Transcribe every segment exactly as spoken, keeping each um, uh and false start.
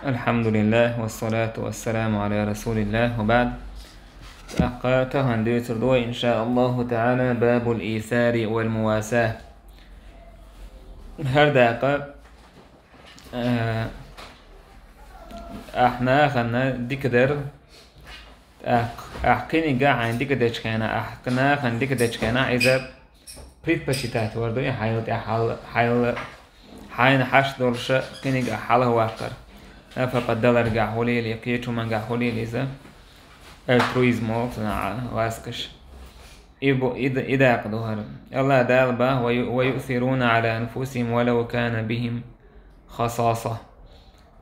الحمد لله والصلاة والسلام على رسول الله وبعد. ТӀаккха тахана дуьйцур ду вай, إن شاء الله تعالى، باب الإيثار والمواساة. ХӀара дакъа, э, ахь нахана дика дар, тӀаккха ахь кхиниг хьайна дика дечу хенахь, ахь нахана дика дечу хенахь, иза предпочитать вар ду, и хьайла тӀехь хьал-, хьайла, хьайна хьашт долуш кхиниг ахь хьалха ваккхар. Нафакъа даларгахь хуьлийла, кхечу хӀумангахь хуьлийла иза. Альтруизм олу цунах ласкаш. И бу-, и д-, и дакъа ду хӀара. Аллах Дала бах: «Ва ю-, ва юъсируна ала анфусихим ва лав кана бихим хасаса».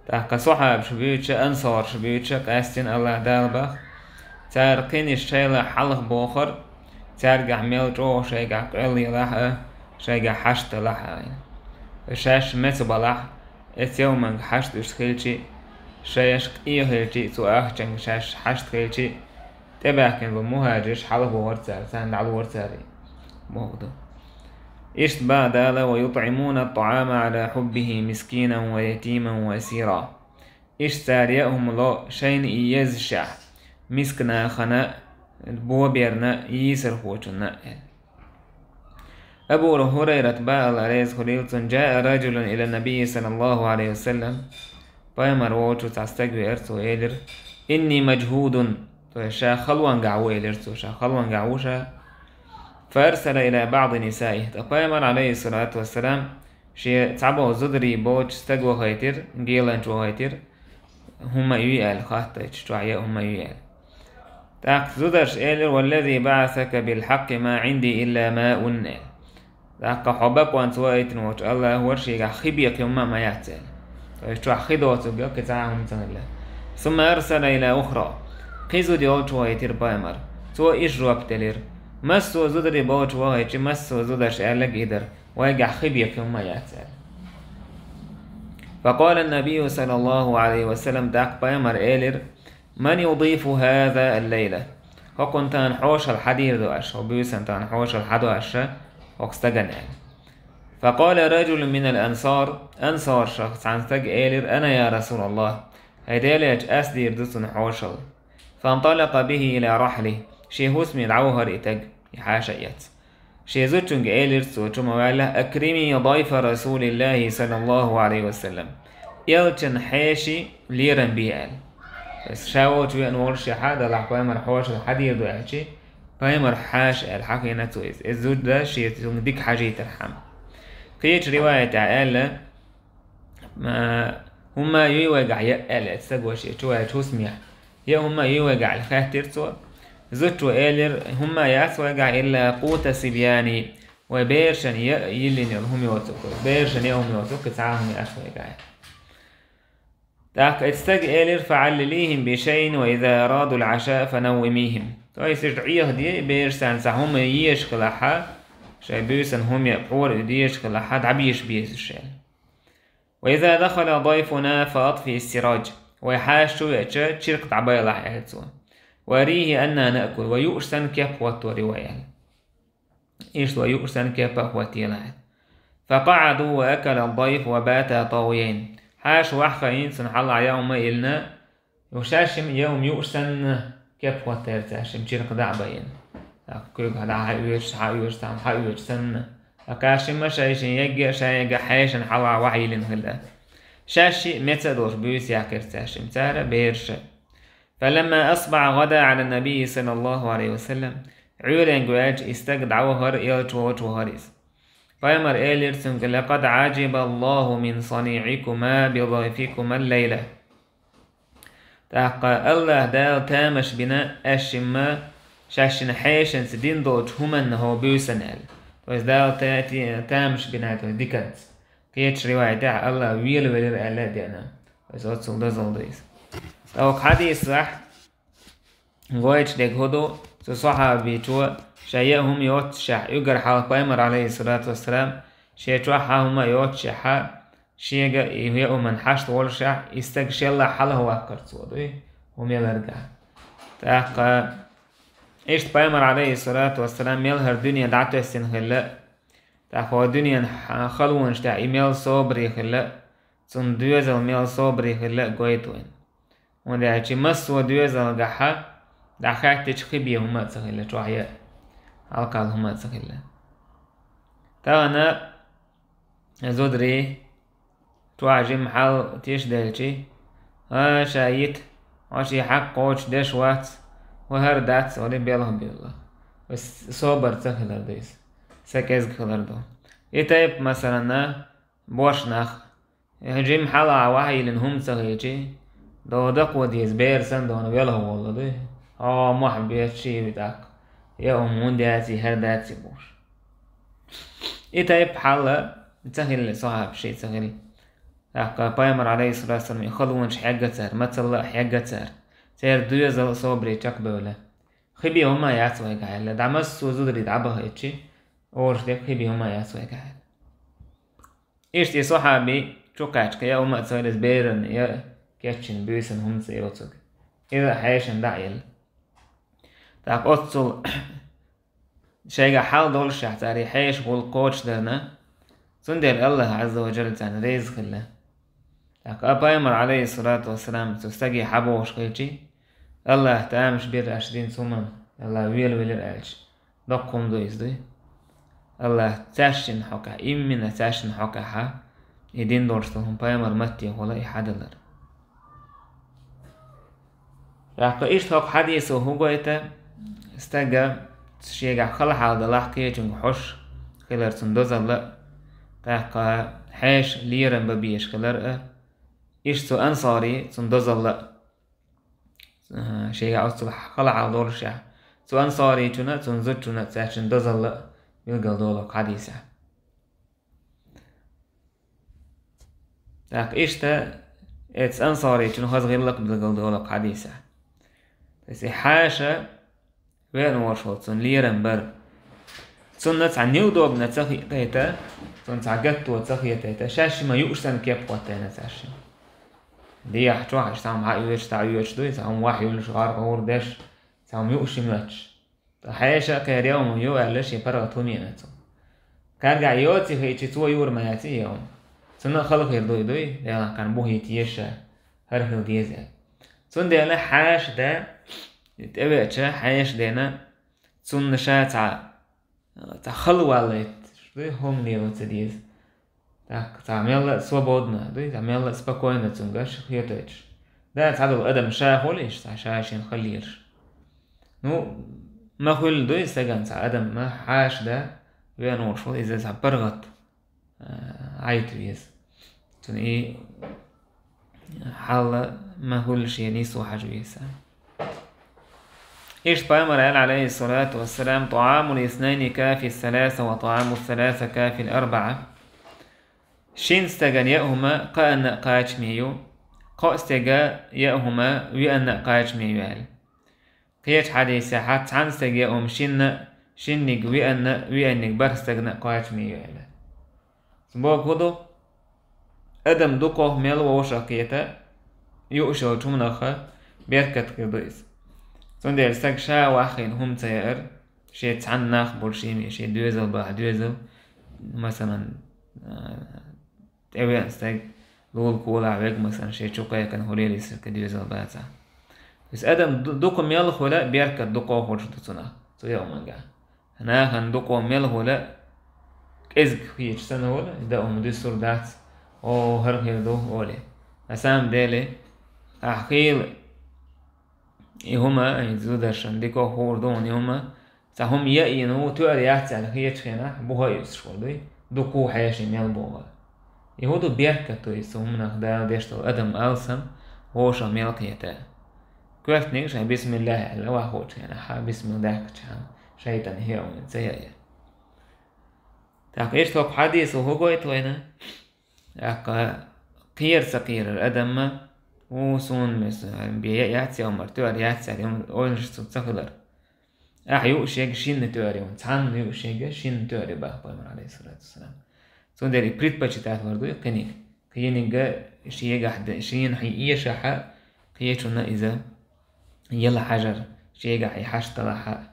ТӀаккха сахьабаш буьйцу, ансарш буьйцу, къаьстина Аллах Дала бах. Цара кхиниш шайла хьалха бохар, цаьргахь мел чӀогӀа шайгахь къел елахь а, шайгахь хьашт далахь а. Шаьш меца балахь, эцу йовманга хьашт уьш хилчи, шаьш къе хилчи, цу ахчанга шаьш хьашт хилчи, тӀебаьхкина бу мухӀажирш хьалха бохар цара, царна дӀалора цара, боху ду. Иштта бах Дала: «Ва ютӀимуна ат-тӀаама ала хьуббихи мискинан ва ятиман ва асира». Иштта цара яа хӀума ло шайна и еззашехь, мисканашна, боберна, йийсархочунна, аьлла. Абу ХӀурайрат бах, Алла реза хуьлийла цунна: «Джаа раджулун иля набийи саллаллаху алейхи ва саллям». Пайхамар волчу цхьа стаг веара, цо элира: «Инни маджхудун», то есть ша халонгахь ву, элира цо, ша халонгахь ву ша. «Фа арсала иля баъди нисаихи». Ткъа пайхамар, алейхиссалату вассалам, шен цхьаболу зударий боцучу стаг вахийтира, геланча вахийтира, хӀума а юй аьлла, хаттайчу чохь яа хӀума а юй аьлла. ТӀаккха зударша элира: «Валлази баъасака билхьаккъи ма Ӏинди илла маун», аьлла. ТӀаккха хьо бакъонца ваийтина волчу Аллахо шегахь хи бен кхин хӀума а ма яц аьлла. То есть чохь хи доцург кхин цхьа а хӀума ца хилла. «Сумма арсала иля ухра». Кхин зуда йолчу вахийтира пайхамар. Цо иштта жоп делира: «Массо а зударий болчу вахийтчи, массо а зударша аьлларг и дара: вайгахь хи бен кхин хӀума а яц», аьлла. Факъала набийю саллаллаху алейхи ва саллям, тӀаккха пайхамар элира: «Ман юдифу хаза аллейла?» ХӀокхунна тахана хьошалла хьан дийр ду аша, хӀокху буьйсанна тахана хьошалла хьан до аша хӀокху стагана аьлла. Факъала раджулун минал ансар, ансаршах цхьана стага элира: «Ана, я Расулаллах, хӀай Делан элча, ас дийр ду цунна хьошалла». Фанталакъа бихи иля рахьли, шен хӀусаме дӀавахара и стаг, и хьаша а эцна. Шен зудчуьнга элира цо, чу ма ваьлла: «Акрими дайфа Расулиллахи саллаллаху алейхи ва саллям». Элчан хьеший лерам бе аьлла. Аса ша волчу веана волуш шен хьа а далахь, пайхамар хьошалла хьан дийр ду аьлчи, пайхамар хьаша аьлла хьахийна цо иза. Иза зуда шен цунга дика хьажийтархьама. Кхечу риваятехь аьлла: «Ма, хӀума а юй вайгахь яа?» аьлла, эцу стага шен чу ваьллачу хӀусамехь. «Яа хӀума а юй вайгахь?» аьлла хаьттира цо. Зудчо элира: «ХӀума а яц вайгахь, илла къута сибьяни, вай берашна яа йиллина йолу хӀума йоцург. Берашна яа хӀума йоцург, кхин цхьа а хӀума яц вайгахь». ТӀаккха эцу стага элира: «Фаъаллилихим бишайин ва иза арадул Ӏаша фанаввимихим». То есть, иштта Ӏехаде, бераш царна цхьа хӀума езаш хилахь, шайн буьйсанна хӀума яа, пхьора а дезаш хилахь, дӀабеша беза уьш аьлла. «Ва иза дахала дайфуна фаатфи сираж». Вай хьаша чу веача, чиркх дӀабайлахь аьлла цо. «Ва арихи анна наъкул», вай юуш санна кеп хӀоттор ю вай аьлла. Иштта вай юуш санна кеп а хӀоттаелахь аьлла. «Факъаъаду ва акала дайф ва бата тавйайн». Хьаша ваха хаийна, цунна хьалха яа хӀума а йиллина, Ю шаьш шима яа хӀума юуш санна кеп хӀоттайра цаьршима, чиркх дӀа а байина. ТӀаккха куьйгахь дӀа хьан оьшуш, хьан оьшуш, цхьамма хьан оьшуш санна. Ткъа кхаьшшима шайшин ягга а, шайн ягга хьешан хьалха вахьа йиллина хилла. Шаьш шиъ меца а долуш буьйса яьккхира цаьршима, цара бераша. Фаламма асбахьа гӀада Ӏала набийи саллаллаху алейхи ва саллям. Ӏуьйренга ваьлча и стаг дӀавахара, элча волчу вахара иза. Пайхамар элира цуьнга: «Лакъад Ӏажиба Аллаху мин саниӀикума би дайфикума ллайла». ТӀаккха Аллах Дала тамаш бина аьшшимма шаьшшина хьешанца дина долчу хӀуманна хӀо буьйсанна аьлла. То есть Дала та-, ти-, тамаш бина, то есть диканца. Кхечу риваятехь Аллах велавелира аьлла а деана. То есть оццул дозалла ду иза. ТӀаккха хьадисехь гойтуш дерг хӀун ду, цу сахьабичо ша яа хӀума йоццушехь, уьгар хьалха пайхамар, алейхиссалату вассалам, шен чохь хьан хӀума йоццушехьа, шега и яа хӀуманна хьашт волушехь, и стаг шелла хьалха ваккхар цо дуй, хӀума яларга. ТӀаккха иштта пайхамар, алейхиссалату вассалам, мел хӀара дуьне дӀатоьссина хилла, тӀаккха хӀо дуьненан х-, халонаш тӀехь и мел собаре хилла, цунна доьзал мел собаре хилла а гойту вайна. ХӀунда аьлча массо а доьзалгахьа дӀахаьттача хи бе хӀума а ца хилла, чохь яа, хьалкхал хӀума а ца хилла. Тахана зударий чохь жима хьал тиша делчи, а, ша йита, хьо ши хьакха кхочуш деш вац, хӀара дац, олий белха бевлла. С-, собар ца хилар ду иза. Са кӀезга хилар ду. И тайпа, масалана, бош нах, жима хьалха вахьа йиллина хӀума ца хилчи, дов дакхо деза бер санна дона велха волла дуй. Хьо мохь беш ший ви тӀаккха. Я хӀума хӀун даций, хӀара даций бохуш. И тайпа хьал ца хилла, сохьабаший ца хилла. ТӀаккха пайхамар, алейхиссалату вассалам, и халонаш хьегга цара, мацалла а хьегга цара. Церан доьзал а собаре чекхбевлла. Хи бе хӀума яц вайгахь аьлла. ДӀа массо а зударий дӀабахийтчи, оруш дерг хи бе хӀума яц вайгахь аьлла. Иштта и сохьаби чу кхаьчкха, я хӀума а ца хилла, иза беран, я кечйина буьйсанна хӀума ца йоцург. Иза а хьешана дӀа а елла. ТӀаккха оццул шайгахь хьал доллушехь цара и хьеша гӀуллакх кхочушдарна, цундела Аллах Ӏазза ва Джалла царна реза хилла. ТӀаккха а пайхамар, алейхиссалату вассалам, цу стаге хьабохуш хилчи, Аллах тамаш бира аша динца хӀуманна, Аллах велавелира аьлча, доккха хӀума ду иза дуй. Аллах цаьшшинна хьокъехь, иммина цаьшшинна хьокъехьа, и дин долуш долу хӀума пайхамар маттехула и хьадалар. ТӀаккха иштта хӀокху хьадисо хӀун гойту, стага шегахь хала хьал далахь кхечуьнга хьожуш хилар цунна дозалла а, тӀаккха хьеша лерам бан безаш хилар а, иштта цу ансари цунна дозалла а. Э, шегахь оццул хала хьал доллушехь, цу ансаричунна а, цунна зудчунна а цаьршинна дозалла а билгал долу хьадисехь. ТӀаккха иштта эцу ансаричунна хаза гӀиллакх билгал долу хьадисехь. То есть и хьаша веана волуш волу цунна лерам бар. Цунна цхьа неудобно ца хетайта, цунна цхьа гатто ца хетайта, шаьш ма юуш санна кеп хӀоттайна цаьршинна. Дехьа чохь иштта хьама хьаоьцуш, дӀаоьцуш дуй, цхьа хӀума вахь юьллуш, гӀар гӀур деш, цхьа хӀума юуш и моьттуш. Ткъа хьеша а кхеран хӀума ю аьлла, шен паргӀат хӀума еана цо. Кхаьргахь йоций хиъчи, цо юур ма яций и хӀума. Цунна а хала хир дуй, дуй, Делахь кхарна бухийта еза ша, хӀара хила деза аьлла. Цундела хьаша да, тӀевеача хьаша дена, цунна ша цхьа цхьа хала валлайта, дуй, хӀума лело ца деза. Так, цхьа мелла а свободно, дуй, цхьа мелла а спокойно цуьнга хетойтуш. Да, цхьадолу адам ша хуьлийша, цхьа ша шен хала лелаш. Ну, ма хуьлу, дуй, стагана цхьа адам, ма хьаша да, веана волуш волу, иза цхьа паргӀат, а, Ӏайта веза. Цуьнан и хьал ма хуьлу шен нийсо хьажа веза. Иштта пайхамар аьлла, алейхиссалату вассалам: «طعام الاثنين كافي الثلاثة، وطعام الثلاثة كافي الأربعة». Шина стеган яа хӀума кхаанна а кхачаме ю, кхоъ стеган яа хӀума веанна а кхачаме ю аьлла. Кхечу хьадисехь: «Цхьана стеган яа хӀума шинна а, шинниг веанна а, веанниг бархӀ стагана а кхачаме ю», – аьлла. Цуьнан боху хӀун ду? Адам дукхох мел вовшах кхета, юуш йолчу хӀуманах беркат хир ду иза. Цундела стаг ша ваххийна хӀума ца яар, шен цхьанна нах болу шен, шен доьзал бахьа доьзал, масалан, а, тӀевеана стаг лула колахь вега, масалан, шен чу кхайкхина хӀулле лисарка доьзал бацахь. Иза адам ду-, дукха мел хуьла, беркат дукхох хуьлуш ду цунах, цу яа хӀуманга. Нахана дукхо мел хуьла, кӀезиг хеташ санна хуьла, и даа хӀума дуьсур дац, о, хӀара хир ду, олий. На самом деле, ахь хийла и хӀума, и зударшан дика хуур ду хьуна и хӀума, цхьа хӀума яа йина ву, тоьар яц аьлла хеташ хенахь, буха а юьсуш хуьлу дуй, дукха хьеший мел боху. И хӀун ду беркат, то есть, хӀуманах Дала деш долу адам алсам, вовшах мел кхета. Коьртаниг шайн бисмиллахӀ аьлла, вахучу хенахь, бисмилла даьккхачхьана, шайтан хӀеъ вайна ца яа. ТӀаккха иштта хӀокху хьадисо хӀун гойту вайна? ТӀаккха кхера ца кхерар адамма, у, суна миса, бен яа яц я хӀумар, тоьар яц аьлла, ойланаш цу ца хилар. Ахь юуш ерг шинна тоьар ю, цхьанна юуш ерг шинна тоьар ю баха пайхамар, алейхиссалату вассалам. Цундела и предпочитать вар дуй кхиниг. Кхиниг шегахь де-, шена хьий эшахьа, кхечунна иза яла хьажар, шегахь и хьашт далахьа.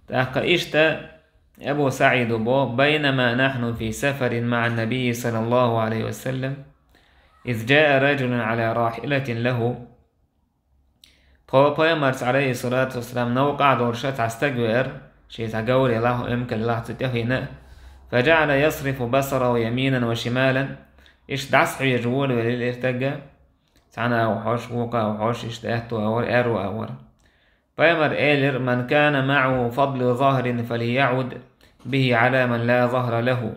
ТӀаккха иштта Абу СаӀида бо: «بينما نحن في سفر مع النبي صلى الله عليه وسلم». إذ جاء رجل على راحلة له. Тхо Пайхамарца, عليه الصلاة والسلام, новкъахь долуш цхьа стаг веара, шен цхьа говр елахь, эмкал елахь цу тӀехийна. فجعل يصرف بصره يمينا وشمالا. Иштта дӀасахьежа волавелира и стаг, цхьана агӀор хьожуш, вукху агӀор хьожуш, иштта аьтту агӀор, аьрру агӀор. Пайхамар элира: من كان معه فضل ظهر فليعد به على من لا ظهر له،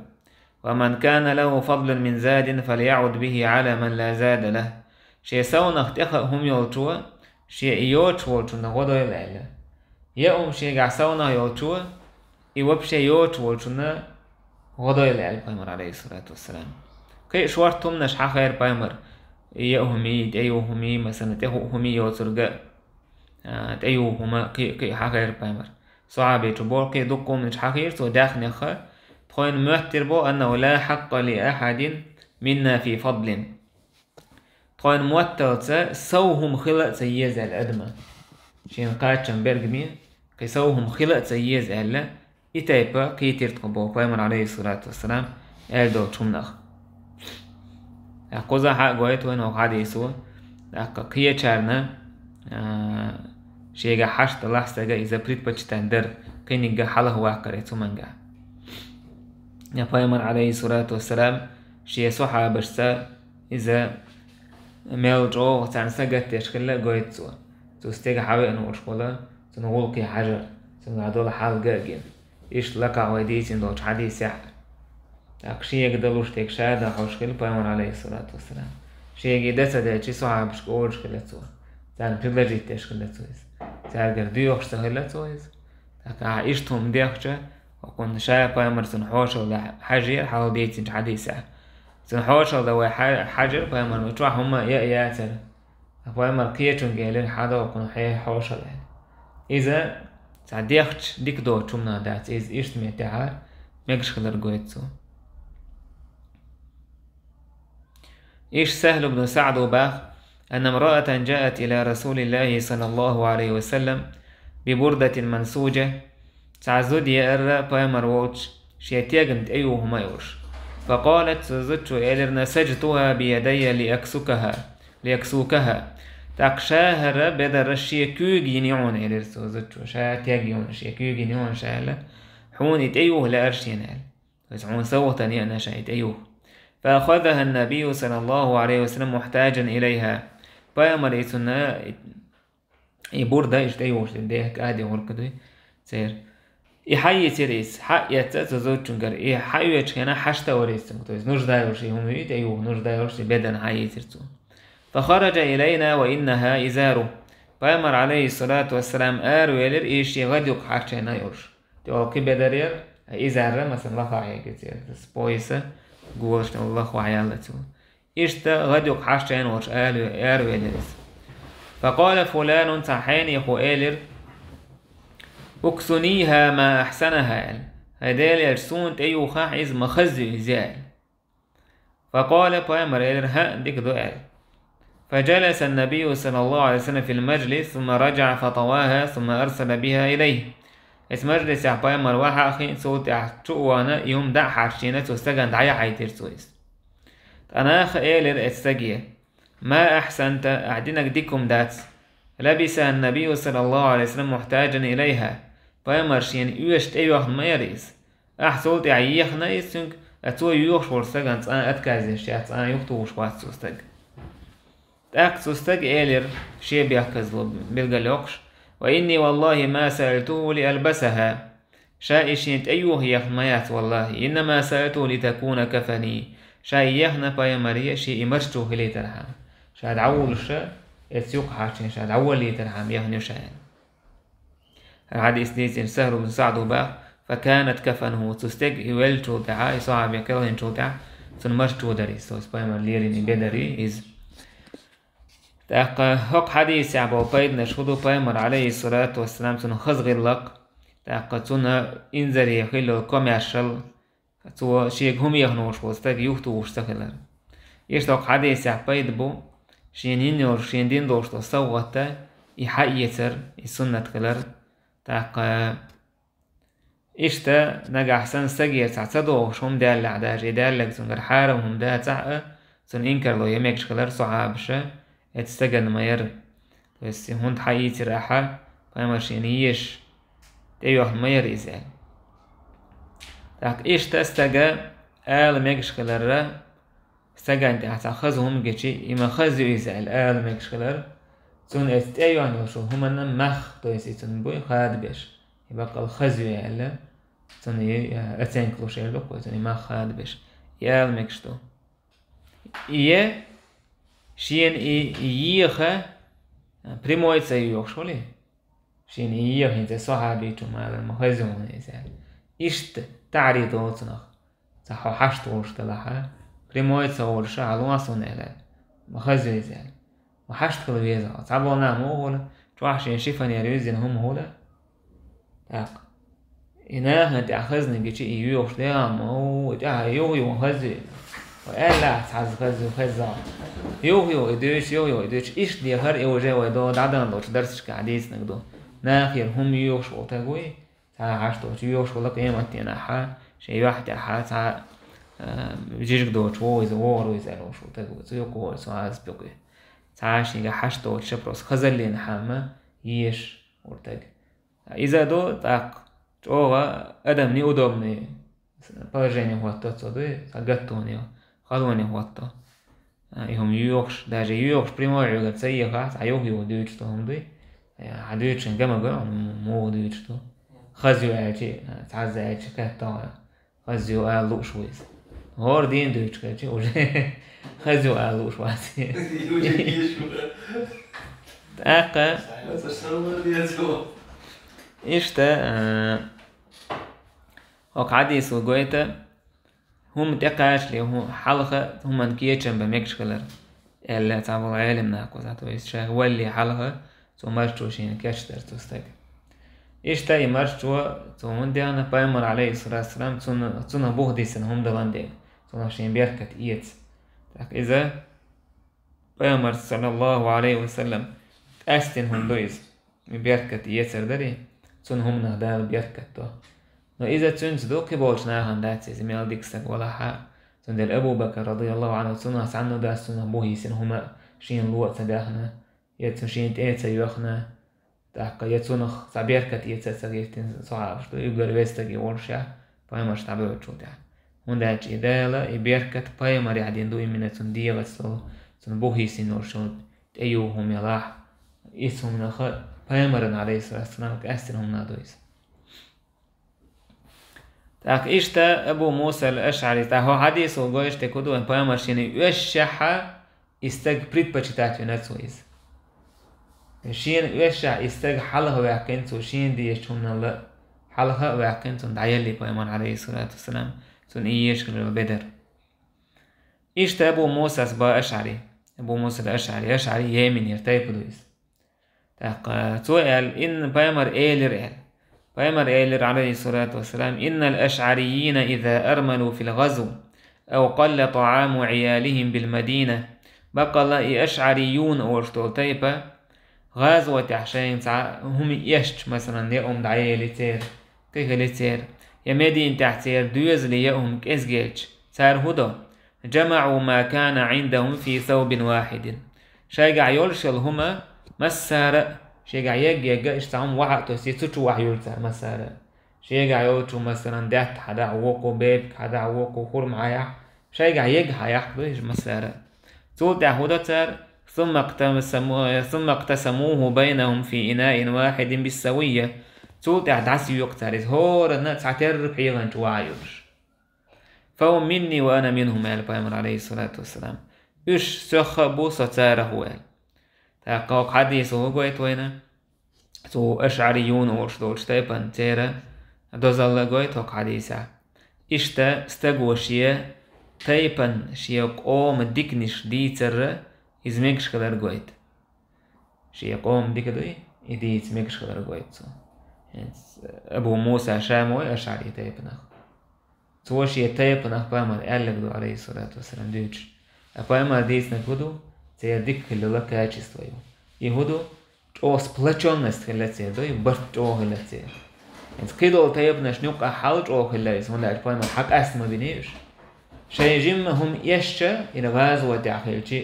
ومن كان له فضل من زاد فليعد به على من لا زاد له. Шен совнах тӀеха а хӀума йолчо, шен и йоцуш волчунна гӀо дойла аьлла. Я хӀума шегахь совнах йолчо, и вообще йоцуш волчунна гӀо дойла аьлла Пайхамар, عليه الصلاة والسلام. Кхин а шорта хӀуманаш хьахийра Пайхамар, и я хӀума, и тӀеюха хӀума, масала, тӀехуъу хӀума йоцург а, а, тӀеюха хӀума, кхин а, кхин а хьахийра Пайхамар. Сахьабичо боху, кхин а дуккха хӀуманаш хьахийра цо даьхнех, тхойна моьттура боху: أنه لا حق لأحد منا في فضل. Тхойна мотталца сов хӀума хила а ца еза аьлла адама. Шена кхаччалц берг ма, кхин сов хӀума хила а ца еза аьлла, и тайпа кхийтира тхо боху Пайхамар, عليه الصلاة والسلام, аьлла долчу хӀуманах. ТӀаккха кхузахь а гойту вайна хӀокху хьадисо, тӀаккха кхечарна, а, шегахь хьашт далахь стага иза предпочитать дара, кхинигга хьалха ваккхар и цу мангахь. Я Пайхамар, عليه الصلاة والسلام, шен сахьабашца иза мел чӀогӀа царна сагатдеш хилла а гойту цо. Цу стеган хьавеана волуш волу, цуьнан гӀуллакхе хьажар, цуьнгахь долу хьал га а гина. Иштта лакхахь вай дийцина долчу хьадисехь. ТӀаккха шега далуш дерг ша дан хьожуш хилла Пайхамар, عليه الصلاة والسلام. Шега и дан ца делча, сахьабашка олуш хилла цо. Царна предложить деш хилла цо иза. Цаьргара доьхуш ца хилла цо иза. ТӀаккха ахьа иштта хӀума дехча, хӀокхунна ша Пайхамар цунна хьошалла дан хьажийра хьалха дийцинчу хьадисехь. Цунна хьошалла дан вай хьа-, хьажира Пайхамарна, чохь хӀумма а яа яцара. Ткъа Пайхамар кхечуьнга элира: «Хьан догӀу кхунах хье хьошалла», – аьлла. Иза цхьа дехча дика доцу хӀуманах дац, иза иштта меттехьара мегаш хилар гойту цо. Иштта Сахьл ибн СаӀда боху: «أن امرأة جاءت إلى رسول الله صلى الله عليه وسلم ببردة منسوجة». Цхьа зуда еара Пайхамар волчу шен тегам тӀеюху хӀума а йолуш. فقالت, цу зудчо элира: «نسجتها بيدي لأكسوكها، لأكسوكها». ТӀаккха ша хӀара бедар шен куьйга йина ю хьуна, элира цу зудчо. Ша тег ю хьуна, шен куьйга йина ю хьуна ша аьлла. Хьуна и тӀеюха лаьара шена аьлла. Иза хьуна совгӀатана еана ша и тӀеюха. فأخذها النبي صلى الله عليه وسلم محتاجا إليها. Пайхамар и цунна и бурда, иштта тӀеюхуш дерг, дехка а дехург дуй церан. И хьаийцира иза, хьаэцна цу зудчуьнгара. И хьаоьцучу хенахь хьашт а вара иза цуьнга. То есть нужда йолуш и хӀума ю, и тӀеюха нужда йолуш и бедарна хьаийцира цо. فخرج إلينا وإنها إزاره. Пайхамар, عليه الصلاة والسلام, аравелира, и шен гӀад юкъа хьарчийна йолуш. ТӀехула кхин бедар яра, а изар, масала, лахахь яьлла церан, с пояса, голашна лахахь яьлла цо. Иштта гӀад юкъа хьарчийна волуш араве-, аравелира иза. فقال فلان, цхьа хьенехо элира: «اكسنيها ما أحسنها», – аьлла. «ХӀай Делан элча, суна тӀеюхахь иза, ма хаза ю иза», – аьлла. فقال, Пайхамар элира: «ХӀаъ, дика ду», – аьлла. فجلس النبي صلى الله عليه وسلم في المجلس ثم رجع فطواها ثم أرسل بها إليه. Эцу мажлисехь Пайхамар вахьа а хиъна, цул тӀаьхьа чу а вахана, и хӀума дӀа а хьарчийна, цу стагана дӀаяхьийтира цо иза. Ткъа наха элира эцу стаге: «ما أحسنت, ахьа динарг дика хӀума дац. لبسها النبي صلى الله عليه وسلم محتاجا إليها». Пайхамар шена оьшуш тӀейоьхна ма яра иза. Ахьа цул тӀаьхьа ехна иза цуьнга, а цо йоьхуш волчу стагана цкъа а отказ деш яц, цкъа а юхатухуш вац цо стаг. ТӀаккха цу стага элира, шен бехказло билгалйоккхуш: «وإني والله ما سألته لألبسها». Ша и шена тӀеюха ехна ма яц, валлахӀи. «إنما سألته لتكون كفني». Ша и ехна Пайхамаре, шен и марчо хилийтархьама. Ша дӀавуллуша, эцу юкъа хьарчийна ша дӀаволлийтархьама ехна ю ша аьлла. ХӀара хьадис дийцинчу Сахьл ибн СаӀда боху: «فكانت كفنه». Цу стеган и веллачул тӀаьхьа, и сахьаби кхелхинчул тӀаьхьа, цуьнан марчо дара иза, то есть Пайхамар лерина и бедар ю иза. ТӀаккха хӀокху хьадисехь болу пайданаш хӀун ду? Пайхамар, عليه الصلاة والسلام, цуьнан хаза гӀиллакх, тӀаккха цуьнан инзаре хилла йолу комаьршалла, цо шега хӀума ехна волуш волу стаг юхатухуш ца хилар. Иштта хӀокху хьадисехь пайда бу, шена йина йолуш, шена дина долуш долу совгӀат а, и хьаэцар, и суннат хилар. ТӀаккха иштта нагахь санна стагера цхьа ца догӀуш хӀума даьллехь, даже и даьлларг цуьнгара хьарам хӀума дацахь а, Цунна инкарло е мегаш хилар сахьабаша, эцу стагана ма яра. То есть, хӀунда хьаийцира ахьа, пайхамар шена езаш, тӀейоьхна ма яра иза аьлла. ТӀаккха иштта стага ала мегаш хиларра, стагана тӀехь цхьа хаза хӀума гичи, и ма хаза ю иза аьлла, ала мегаш хилар, цунна эцу тӀейоьхна йолчу хӀуманна мах, то есть и цунна буй хадабеш. И баккъал хаза ю аьлла, цунна и, а, оценка луш эр ду-кх вай, цунна и мах хадабеш. И ала мегаш ду. Е шена и еха, а, прямой ца йоьхуш хуьлий? Шена и еха хӀинца сахьабичо ма аллара, ма хаза ю хьуна иза аьлла. Иштта таӀрид долу цунах. Цхьа хьо хьашт волуш делахьа, прямой ца волуш хьалон суна аьлла. Ма хаза ю иза аьлла. Ма хьашт хила веза хьо. Цхьаболу нах муха хуьлу, чохь шен шифоньер визина хӀума хуьлу. ТӀаккха и нахана тӀехь хазна гичи и йоьхуш дегӀан ма ву, и тӀехь юха-юха хаза ю. Хьо аьллахь цхьазза хаза ю, хаза. Юха-юха и дуьйцуш, юха-юха и дуьйцуш. Иштта дехар и уже вай догӀу дӀадахана долчу дарсашкахь дийцинарг ду. Нахера хӀума йоьхуш волу таг вуй, цхьа хьашт долчу йоьхуш волу къематдийнахьа, шен юьхь тӀехьа цхьа, а, жижиг доцуш вогӀу иза, вогӀур ву иза аьлла волуш волу таг ву. Цу юкъа вогӀу, цу хьаза пекъи. Цхьа шега хьашт долчу просто хазаллина хьамма езаш волу таг. Иза ду, тӀаккха чӀогӀа адам неудобный положение хӀотто цо дуй, цхьа гаттоне, халоне хӀотто. А, и хӀума йоьхуш, даже йоьхуш прямой хьоьгара ца ехахь, цхьа юха-юха дуьйцуш ду хӀума дуй. Хьан дуьйцуш ган ма го, хьуна муха дуьйцуш ду. Хаза ю аьлчи, цхьазза аьлчи кхетта хьо. Хаза ю ала лууш ву иза. ХӀора дийна дуьйцуш хилчи, уже хаза ю ала лууш вац. Уже дийш ву. ТӀаккха Аса самар дезо. Иштта, а, хӀокху хьадисо гойту, хӀума тӀекхачале хӀу-, хьалха хӀуманна кечам бан мегаш хилар, аьлла цхьаболу Ӏелам накъосташа, то есть шайх валале хьалха цо марчо шена кечдар цу стага. Иштта и марчо цо хӀунда дехна, пайхамар, алейхиссалату вассалам, цунна, цунах бух дисина хӀума далан дела, цунах шен беркат эца. ТӀаккха иза пайхамар, саллаллаху алейхи ва саллам, къаьстина хӀума ду иза. И беркат эцар дарий, цунна хӀуманах Дала беркат до. Но иза цуьнца ду, кхиболчу нахана дац иза, мел дика стаг валахьа. Цундела Абу Бакр, радияллаху анху, цунах цхьанна дац, цунах бух йисина хӀума шена ло а ца баьхна, я цу шена тӀе а ца йоьхна, тӀаккха я цунах цхьа беркат эца а ца гайтина сахьабаш ду, уггар веза стаге волушехь, пайхамарш дӀабевллачул тӀаьхьа. ХӀунда аьлча и Дала, и беркат пайхамарехь дина ду, именно цунна дегӀаца долу, цунна бух йисина йолуш йолу тӀеюху хӀума ялахь, иза хӀуманах пайхамаран, алейхиссалату вассалам, къаьстина хӀуманах ду иза. ТӀаккха иштта Абу Муса ал-Ашъари, тӀаккха хӀокху хьадисо гойтуш дерг хӀун ду, вайн пайхамар шена оьшшехьа и стаг предпочитать вина цо иза. Шена оьшшехь и стаг хьалха ваьккхина цо шена дезачу хӀуманал а, хьалха а ваьккхина цунна дӀаелли пайхамар, алейхиссалату вассалам, цунна и езаш хилла бедар. Иштта Абу Мусас ба Ашъари. Абу Муса ал-Ашъари, Ашъари Йеменера тайпа ду иза. ТӀаккха цо аьлла, инна пайхамар элира аьлла. Пайхамар элира, алейхиссалату вассалам: «إن الأشعريين إذا أرملوا في الغزو أو قل طعام عيالهم بالمدينة». Баккъалла и ашъариюн олуш долу тайпа, гӀазотехь шайна цхьа хӀума эшча, масалан, я хӀума дӀаели церан, кхин хили церан, я Мединатехь церан доьзале я хӀума кӀезгелча, цара хӀун до? «جمعوا ما كان عندهم في ثوب واحد». Шайгахь йолуш йолу хӀума массара а, шайгахь егга-егга, иштта цхьа хӀума вахьа а тосий, цу чу вахьа юьллу цара массара а. Шайгахь йолчу, масалан, даьтта хьадахь, вукху бепиг хьадахь, вукху хурма хьаяхь, шайгахь егга хьаяхь ду иза массара а. Цул тӀаьхьа хӀун до цара? «ثم اقتسموا-، ثم اقتسموه بينهم في إناء واحد بالسوية». Цул тӀаьхьа дӀасайоькъу цара иза, хӀоранна цхьа терра пхьегӀан чу вахьа юьллуш. «فهم مني وأنا منهم», аьлла пайхамар, алейхиссалату вассалам. Уьш соьх а бу, со царах ву аьлла. ТӀаккха хӀокху хьадисо хӀун гойту вайна? Цу ашъариюн олуш долчу тайпана церан дозалла гойту хӀокху хьадисехь. Иштта стаго шен тайпана, шен къоман диканаш дийцарра иза мегаш хилар гойту. Шен къоман дика дуй, и дийца мегаш хилар гойту цо. ХӀинца Абу Муса ша ма вай ашъари тайпанах. Цо шен тайпанах пайхамар аьлларг ду, алейхиссалату вассалам, дуьйцуш. Ткъа пайхамар дийцинарг хӀун ду? Церан дика хиллал качество ю. И хӀун ду? ЧӀогӀа сплочённость хилла церан, дуй, барт чӀогӀа хилла церан. ХӀинца кхидолу тайпанашна юккъахь хьал чӀогӀа хилла иза, хӀунда аьлча пайхамар хьакъаста ма биний уьш. Шайн жимма хӀума эшча, или гӀазот тӀехь хилча,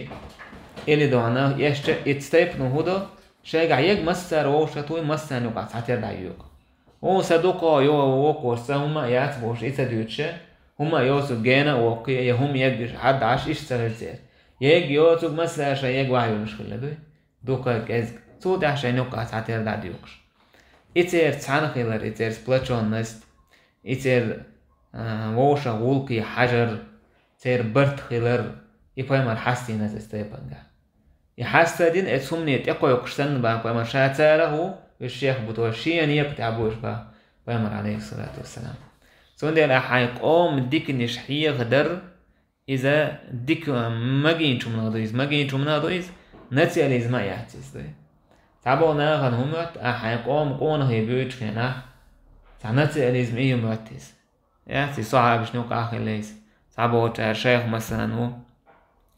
или дона эшча, итт тайпано хӀу до, шайгахь ерг массара вовшахтуй, массарна юкъахь цхьатера дӀайоькъу. О, сан дукха йо, вокхо, сан хӀума а яц бохуш, и ца дуьйцуша, хӀума а йоцург гена а воккхий, я хӀума ерг хьадда Ӏаш, иштта ца хилла церан. Ерг йоцург массара шайн ерг ваха йолуш хилла дуй. Дукха, кӀезга. Цул тӀаьхьа шайн юккъахь цхьатера дӀадоькъуш. И церан цхьаьна хилар, и церан сплочённость, и церан, а, вовшах гӀуллакхе хьажар, церан барт хилар, и пайхамар хьастийнарг оцу тайпанга. И хьаста а дина, оцу хӀумане тӀекхойкхуш санна бах пайхамар, ша царах а ву, уьш шех бу, то шен некъа тӀехь бу уьш бах пайхамар, алейхиссалату вассалам. Цундела ахь хьайн къоман диканаш хьехадар, иза дика, магийначу хӀуманах ду иза, магийначу хӀуманах ду иза, национализм а яц иза, дуй. Цхьаболу нахана хӀун моьтту, ахь хьайн къоман къонахий буьйцучу хенахь, цхьа национализм и ю моьтту иза. Яц иза, сахьабашна юкъахь а хилла иза. Цхьаболчара шайх, масалан, ву,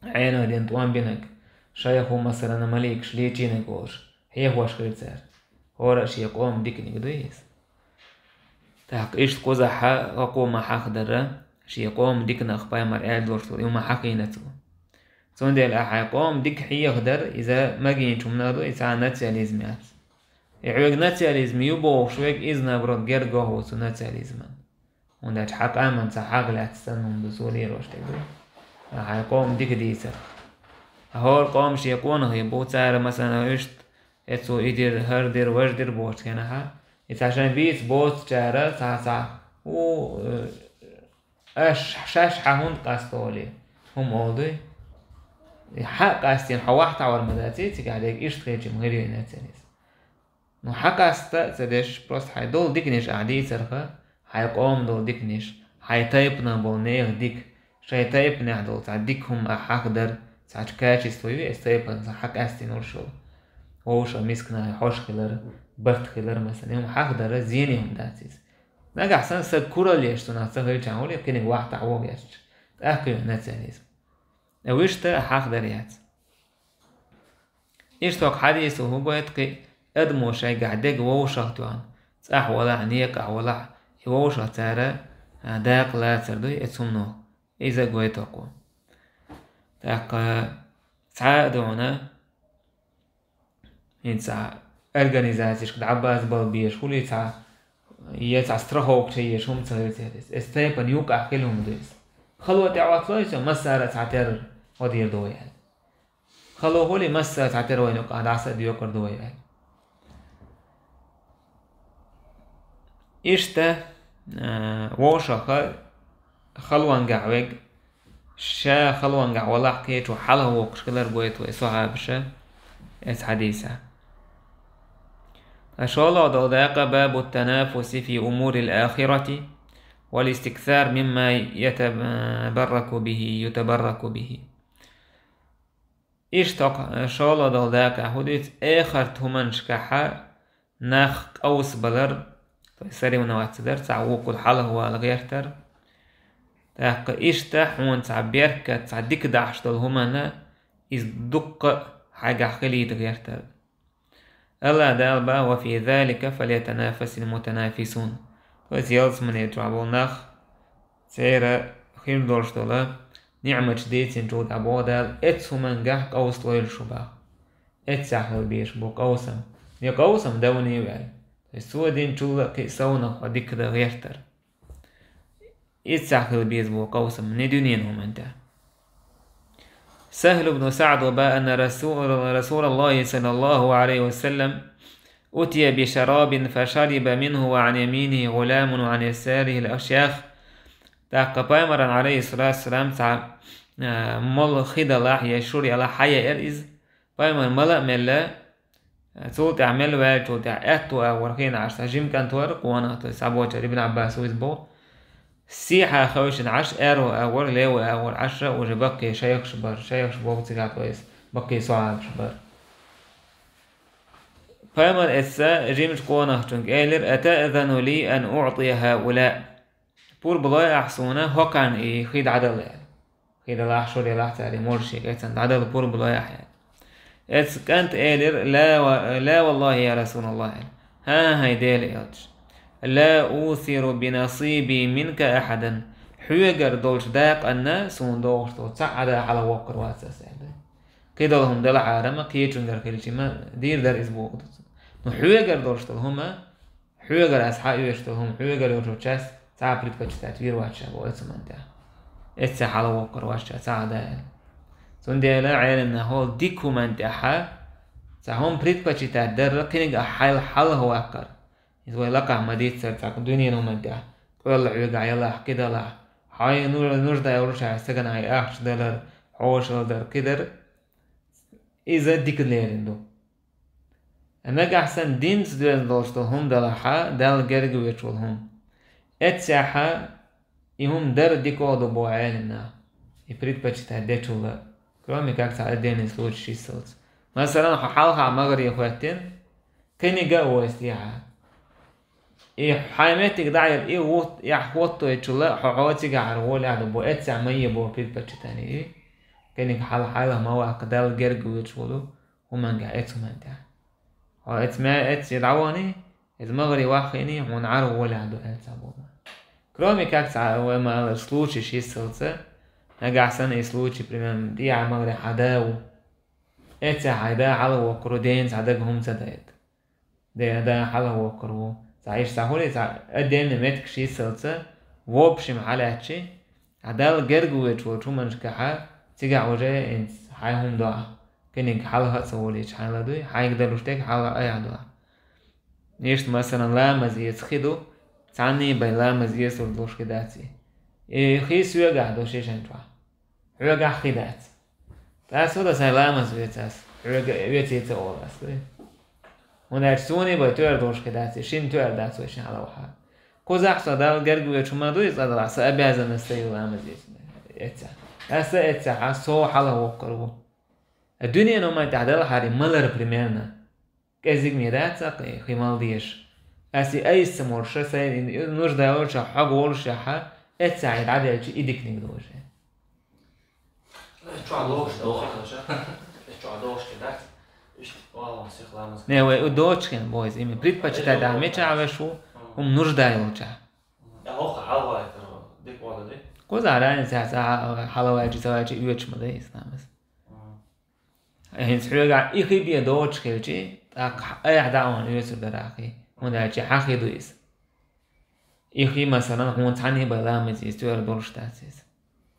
Ӏена дина тӀом бинарг, шайх ву, масалан, маликаш лечийнарг волуш, хьехош хир цара. ХӀора а шен къоман диканиг дуй иза. ТӀаккха иштта кхузахь хӀокхо ма хьахадара, шен къоман диканах пайхамар аьлла долуш долу, и ма хьахийна цо. Цундела ахь хьайн къоман дика хьехадар, иза магийначу хӀуманах ду, и цхьа национализм яц. И хьоьга национализм ю бохуш верг, иза, наоборот, герга гӀо ву цу национализман. ХӀунда аьлча хьан къаман цхьа хьагӀ лаьцна санна хӀума ду цо лелош дерг ду. Ахь хьайн къоман дика дийцарх. Ткъа хӀора къоман шен къонахий бу, цара, масалан, иштта, эцо и дира, хӀара дира, важа дира бохучу хенахь, и цхьа шайн бийца боцучара цхьа, цхьа, у, э, аш, шаьш хьан хӀунда къастолий? ХӀума олу дуй? И хьан а къастийна, хьо вахьтахьор ма дац, цигахь дерг иштта хилча ма хир ю и национализм. Ну, хьан къаста а ца деш, просто хьайн долу диканаш ахь дийцарха, хьайн къоман долу диканаш, хьайн тайпанах болу нехан дика, шайн тайпанехь долу цхьа дика хӀума ахь хьахадар, цхьа качество ю, эс тайпана цхьа хьан къаьстина луш йолу. Вовшах мисканахе хьожа хилар, барт хилар, масалан, и хӀума хьахадара зене хӀума дац иза. Нагахь санна стаг куралла еш цунах ца хилчахь, хӀули кхиниг вахьтахь вогӀу яьшча, тӀаккха ю национализм. Э, вуьшта а хьахадар яц. Иштта хӀокху хьадисо хӀун гойту кхин, адамо шайгахь дерг вовшах тоьхна, цӀахь валахь, некъахь валахь, и вовшах цара, а, дакъа лацар дуй оцу хӀумано. Иза а гойту хӀокхо. ТӀаккха цхьа а дуьхьал, хӀинца организацешка дӀабазбала безаш, хӀули цхьа, я цхьа страховка ца езаш хӀума ца хилла церан. Эс тайпана юкъахь хила хӀума ду иза. Хало тӀехь оцло иза, массара а цхьа терра гӀо дийр ду вай аьлла. Хало хӀули массара а цхьа тера вайна юкъахь дӀаса а доькъур ду вай аьлла. Иштта, а, вовшаха халонгахь вег, ша халонгахь валахь кхечо хьалха воккхуш хилар гойту вай сахьабаша эцу хьадийса. ШолгӀа долу дакъа باب التنافس في أمور الآخرة والاستكثار مما يتبرك به، يتبرك به. Иштта хӀокху шолгӀа долу дакъа хӀун дуьйцу, эхарт хӀуманашкахьа нах къовсабалар, то есть соревноваться дар, цхьа вукхул хьалха вала гӀертар. ТӀаккха иштта хьуна цхьа беркат, цхьа дика дахьаш долу хӀуманна, иза дуккха а хьайгахь хилийта гӀертар. Алла Дала боху: «وفي ذلك فليتنافس المتنافسون». То есть ялсамане чохь болу нах, церан хир долуш долу ниӀматаш дийцинчул тӀаьхьа боху Дала, эцу хӀумангахь къовсалойла шу боху. Эццахь хила безаш бу къовсам. Не къовсам давний ваьлла. То есть цо динчул а кхин а совнах хьо дика дан гӀертар. Иза цхьа хила беза боху къовсам, не дуьненан хӀуманна тӀехь. سهل بن سعد وباء أن رسول، رسول الله صلى الله عليه وسلم أتي بشراب فشرب منه وعن يمينه غلام وعن يساره الأشياخ. ТӀаккха пайхамаран, алейхиссалату вассалам, цхьа, а, молла хи далахь, я шура ялахь хьаеара иза. Пайхамар мала а мелла, цул тӀаьхьа мел ваьллачул тӀаьхьа аьтту агӀор хиъна Ӏаш, цхьа жима кӀант вара, къонах, то есть схьаболчара Ибн Ӏаббас ву иза боху. Сехьа хевшина Ӏаш, аьрру агӀор, леву агӀор Ӏаш, уже баккхий шайхаш бара, шайхаш боху цигахь, то есть баккхий сахьабаш бара. Пайхамар эцу жимачу къонахчуьнга элира: «أتأذن لي أن أعطي هؤلاء؟» Пурба лой ахь суна, хӀокхарна и хи дӀадала аьлла. Хи далахь, шура ялахь, цара и молла шега эцна дӀадала, пурба лой ахь аьлла. Эцу кӀанта элира: «لا و-، لا والله يا رسول الله», аьлла. ХӀан-хӀа, хӀай Делан элча. «لا أوثر بنصيبي منك أحدا». Хьоьгара долчу дакъанна суна догӀуш долу цхьа а да хьалхавоккхур вац ас аьлла. Кхидолу хӀума делахьара-м, кхечуьнгара хилча-м дийр дара иза боху ду цо. Ну, хьоьгара долуш долу хӀума, хьоьгара ас хьаоьцуш долу хӀума, хьоьгара йолчу час цхьа а предпочитать вийр вац ша боху оцу хӀуманна тӀехь. Эццехь хьалхавоккхур вац ша цхьа а да аьлла. Цундела Ӏеламнахо дика хӀуманна тӀехь цхьа хӀума предпочитать дарра кхиниг а хьайла хьалхаваккхар. Иза вай лакхахь ма-дийццара цхьа дуьненан хӀуманна тӀехь, къоьлла хьоьгахь ялахь, кхидолахь, хьайн нужда йолчу стагана хьайн ахча далар, хьошалла дар, кхидар, иза дика лерина ду. Нагахь санна динца доьзна долуш долу хӀума далахьа, Далла герга воьдуш волу хӀума. Эццехьа и хӀума дара дика а ду боху Ӏеламнаха, и предпочитать дечул а, кроме как цхьа отдельный случай йисалц. Масалан, хьо хьалха магӀаре хӀоьттина, кхиниг а войстехьа. И хьайн меттиг дӀаелла, и вут-, яхь хӀоттойтучул а, хьо хьо цигахьара волехь ду бо, эццехь ма е бо предпочитание и. Кхиниг хьал-, хьайла ма ваккха, Далла герга воьдуш волу хӀуманга, эцу хӀуманна тӀехь. Хьо эцу ма-, эцу дӀавахани, эцу магӀаре ваххийни, хьуна Ӏар волехь ду аьлла цхьа боху. Кроме как цхьа вай ма-, случай йисалца, нагахь санна и случай, примерно, тӀехьа магӀаре хьан да ву. Эццехь хьайн да хьалхавоккхур ву, дена цхьа дага хӀума ца дайта. Дена да хьалхавоккхур ву. Цхьа иштта цхьа хуьлий, цхьа отдельный меттигаш йисалца, в общем хьалаьцчи, хьан Далла герга воьдуш волчу хӀуманашкахьа, цигахь уже хӀинца хьайн хӀума до ахь. Кхиниг хьалха а ца волийча хьайна ладуй, хьайга далуш дерг хьалха айхьа до ахь. Иштта, масалан, ламаз эца хи ду, цхьанний бен ламаз эцалур долуш хи дац и. И хи соьгахь ду шишан чохь. Хьоьгахь хи дац. Ткъа ас хӀун дан, сайн ламаз вецас, хьоьга веций ца олу ас, дуй? ХӀунда аьлча суна бен тоьар долуш хи дац, и шина тоьар дац вай шина хьалавахьа. Кхузахь со Далла герга воьдуш хӀума дуй иза, цкъа делахь, сан обязанность ю ламаз эца. Эццехь. Аса эццехьа со хьалхавоккхур ву. Дуьненан хӀуманна тӀехь делахьара и малар примерно. КӀезиг ма дац цхьа хи мала дезаш. Ас и айса ца молуш, сайн нужда йолчохь хьога волушехьа, эццехь и дӀаделча и диканиг ду уже. Чохь догӀуш дац, чохь догӀуш ке дац. Иштта валлахӀи сих ламаз. Не, вай у дочкин бойз, ими предпочитать дахь мичахь веш ву, хӀума нужда йолчахь. Я хӀокху хьалавайтар дика вала ди? Кхузахь разница яц, а, хьалавайчи, ца вайчи оьцуш ма дай исламас. ХӀинца хьоьгахь и хи бен доцуш хилчи, тӀаккха айхьа дӀа а вахана оьцур дара ахи, хӀунда аьлча хьан хи ду иза. И хи, масалан, хьуна цхьанний бен ламаз иза тоьар долуш дац иза.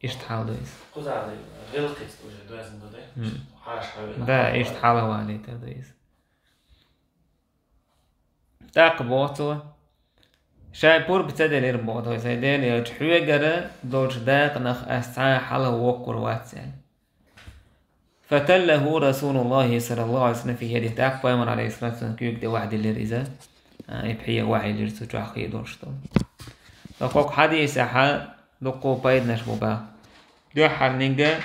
Иштта хьал ду иза. Кхузахь гӀиллакхица уже доьзна ду де? Хьаша хьавена. Да, иштта хьала валийтар ду иза. ТӀаккха боху цо: «Шайн пурба ца делира, боху, тхо сайн Дела йолчу хьоьгара долчу дакъанах ас цхьа а хьала воккхур вац», аьлла. «Фаталлаху Расулуллахи саллаллаху алейхи ва саллям фи ядихи», тӀаккха Пайхамар алейхиссалату вассалам куьйга тӀе вахьдиллира иза, а, и пхьегӀа вахьиллира цу чохь хи долуш долу. Ткъа хӀокху хьадисехьа дуккха пайданаш бу баха. Дуьххьарниг,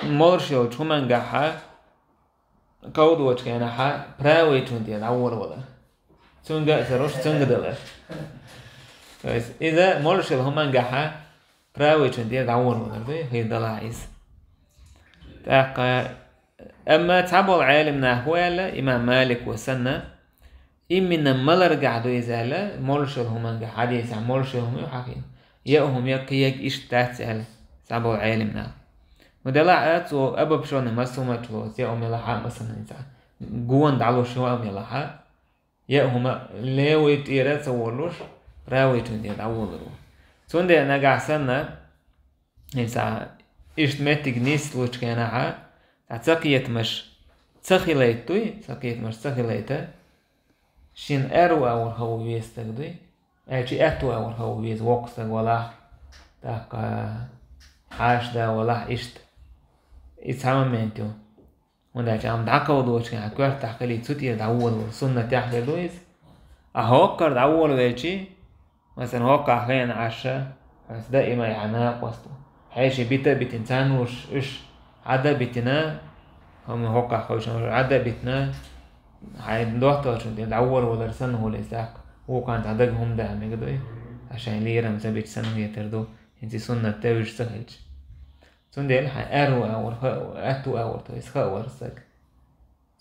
молуш йолчу хӀумангахьа, ков доцучу хенахьа правыйчун тӀера дӀаволавалар. Цуьнга а ца луш, цуьнга далар. То есть иза молуш йолу хӀумангахьа правыйчун тӀера дӀаволавалар дуй, хир далахь иза. ТӀаккха, амма цхьаболу Ӏелам нах бу аьлла, имам Малик ва санна, именно маларгахь ду иза аьлла, молуш йолу хӀумангахь, хьадисехь молуш йолу хӀума ю хьахийна. Я хӀума я кхиерг иштта дац аьлла, цхьаболу Ӏелам нах. Ну, делахь а, цо обобщённый массо а маччахь лоцу, я хӀума елахьа а, масалан, цхьа гона дӀалуш ю хӀума елахьа, я хӀума левый тӀера а ца волуш, правыйчун тӀера дӀаволалур ву. Цундела нагахь санна, иза иштта меттиг нислучу хенахьа, цхьа цакхетамаш ца хилайта дуй, цакхетамаш ца хилайта, шен аьрру агӀор хаа веза стаг дуй, аьлча аьтту агӀор хаа веза воккха стаг валахь, тӀаккха хьаша да валахь иштта. И цхьа момент ю. ХӀунда аьлча амма дӀакховдочу хьан коьртахь хилий цу тӀера дӀаволавалар суннатехь хир ду иза. А хӀокхара дӀаволавелчи, масалан, хӀокхахь хеана Ӏаша, хьоьца даима хьан накъост ву. Хьеший бита а битина, царна луш уьш Ӏада а битина, хӀума хӀокхахь хевшина Ӏада а битина, хьайн доттагӀчун тӀера дӀаволавалар санна хӀума иза тӀаккха, вукхарна цхьа дага хӀума да мега дуй, а шайн лерам ца бича санна хетар ду, хӀинца и суннат девзаш ца хилча. Цундела хьайн аьрру агӀор хаа, аьтту агӀор, то есть хаа вара стаг.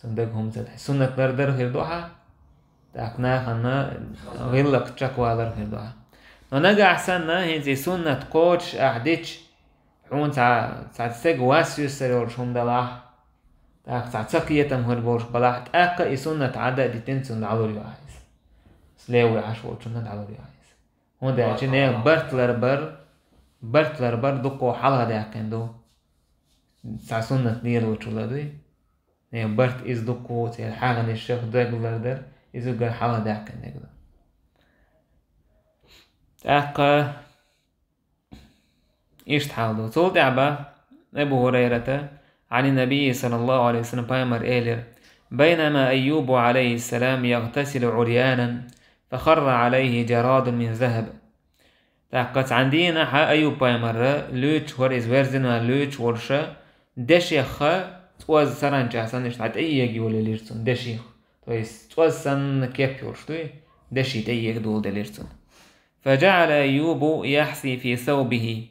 Цунна дага хӀума ца дахь. Суннат лардар хир ду хьан, тӀаккха нахана гӀиллакх чекхвалар хир ду хьан. Но нагахь санна, хӀинца и суннат кхочуш ахь дича, хьуна цхьа, цхьа стеган вас юьсур йолуш хӀума далахь, тӀаккха цхьа ца кхетам хир болуш балахь, тӀаккха и суннат Ӏад а дитина, цунна дӀалур ю ахь иза. Слева Ӏаш волчунна дӀалур ю ахь иза. ХӀунда аьлча нехан барт ларбар, барт ларбар дуккха хьалха даьккхина ду. Цхьа суннат лелочул а дуй. Нехан барт иза дуккха, церан хьагӀанашах дог лардар, иза уггар хьалха даьккхина дерг ду. ТӀаккха иштта хьал ду. Цул тӀаьхьа бах Абу ХӀурайрата, عن النبي صلى الله عليه وسلم, пайхамар элира: بينما أيوب عليه السلام يغتسل عريانا فخر عليه جراد من ذهب. ТӀаккха цхьана дийнахьа Аюб-пайхамар луьйчу вара, иза верзина вара луьйчу волуша, дешеха цӀоз саранча санна иштта дӀа тӀеега йолаелира цунна дешех. То есть цӀоз санна кеп йолуш дуй, деши тӀеега доладелира цунна. فجعل أيوب يحثي في ثوبه.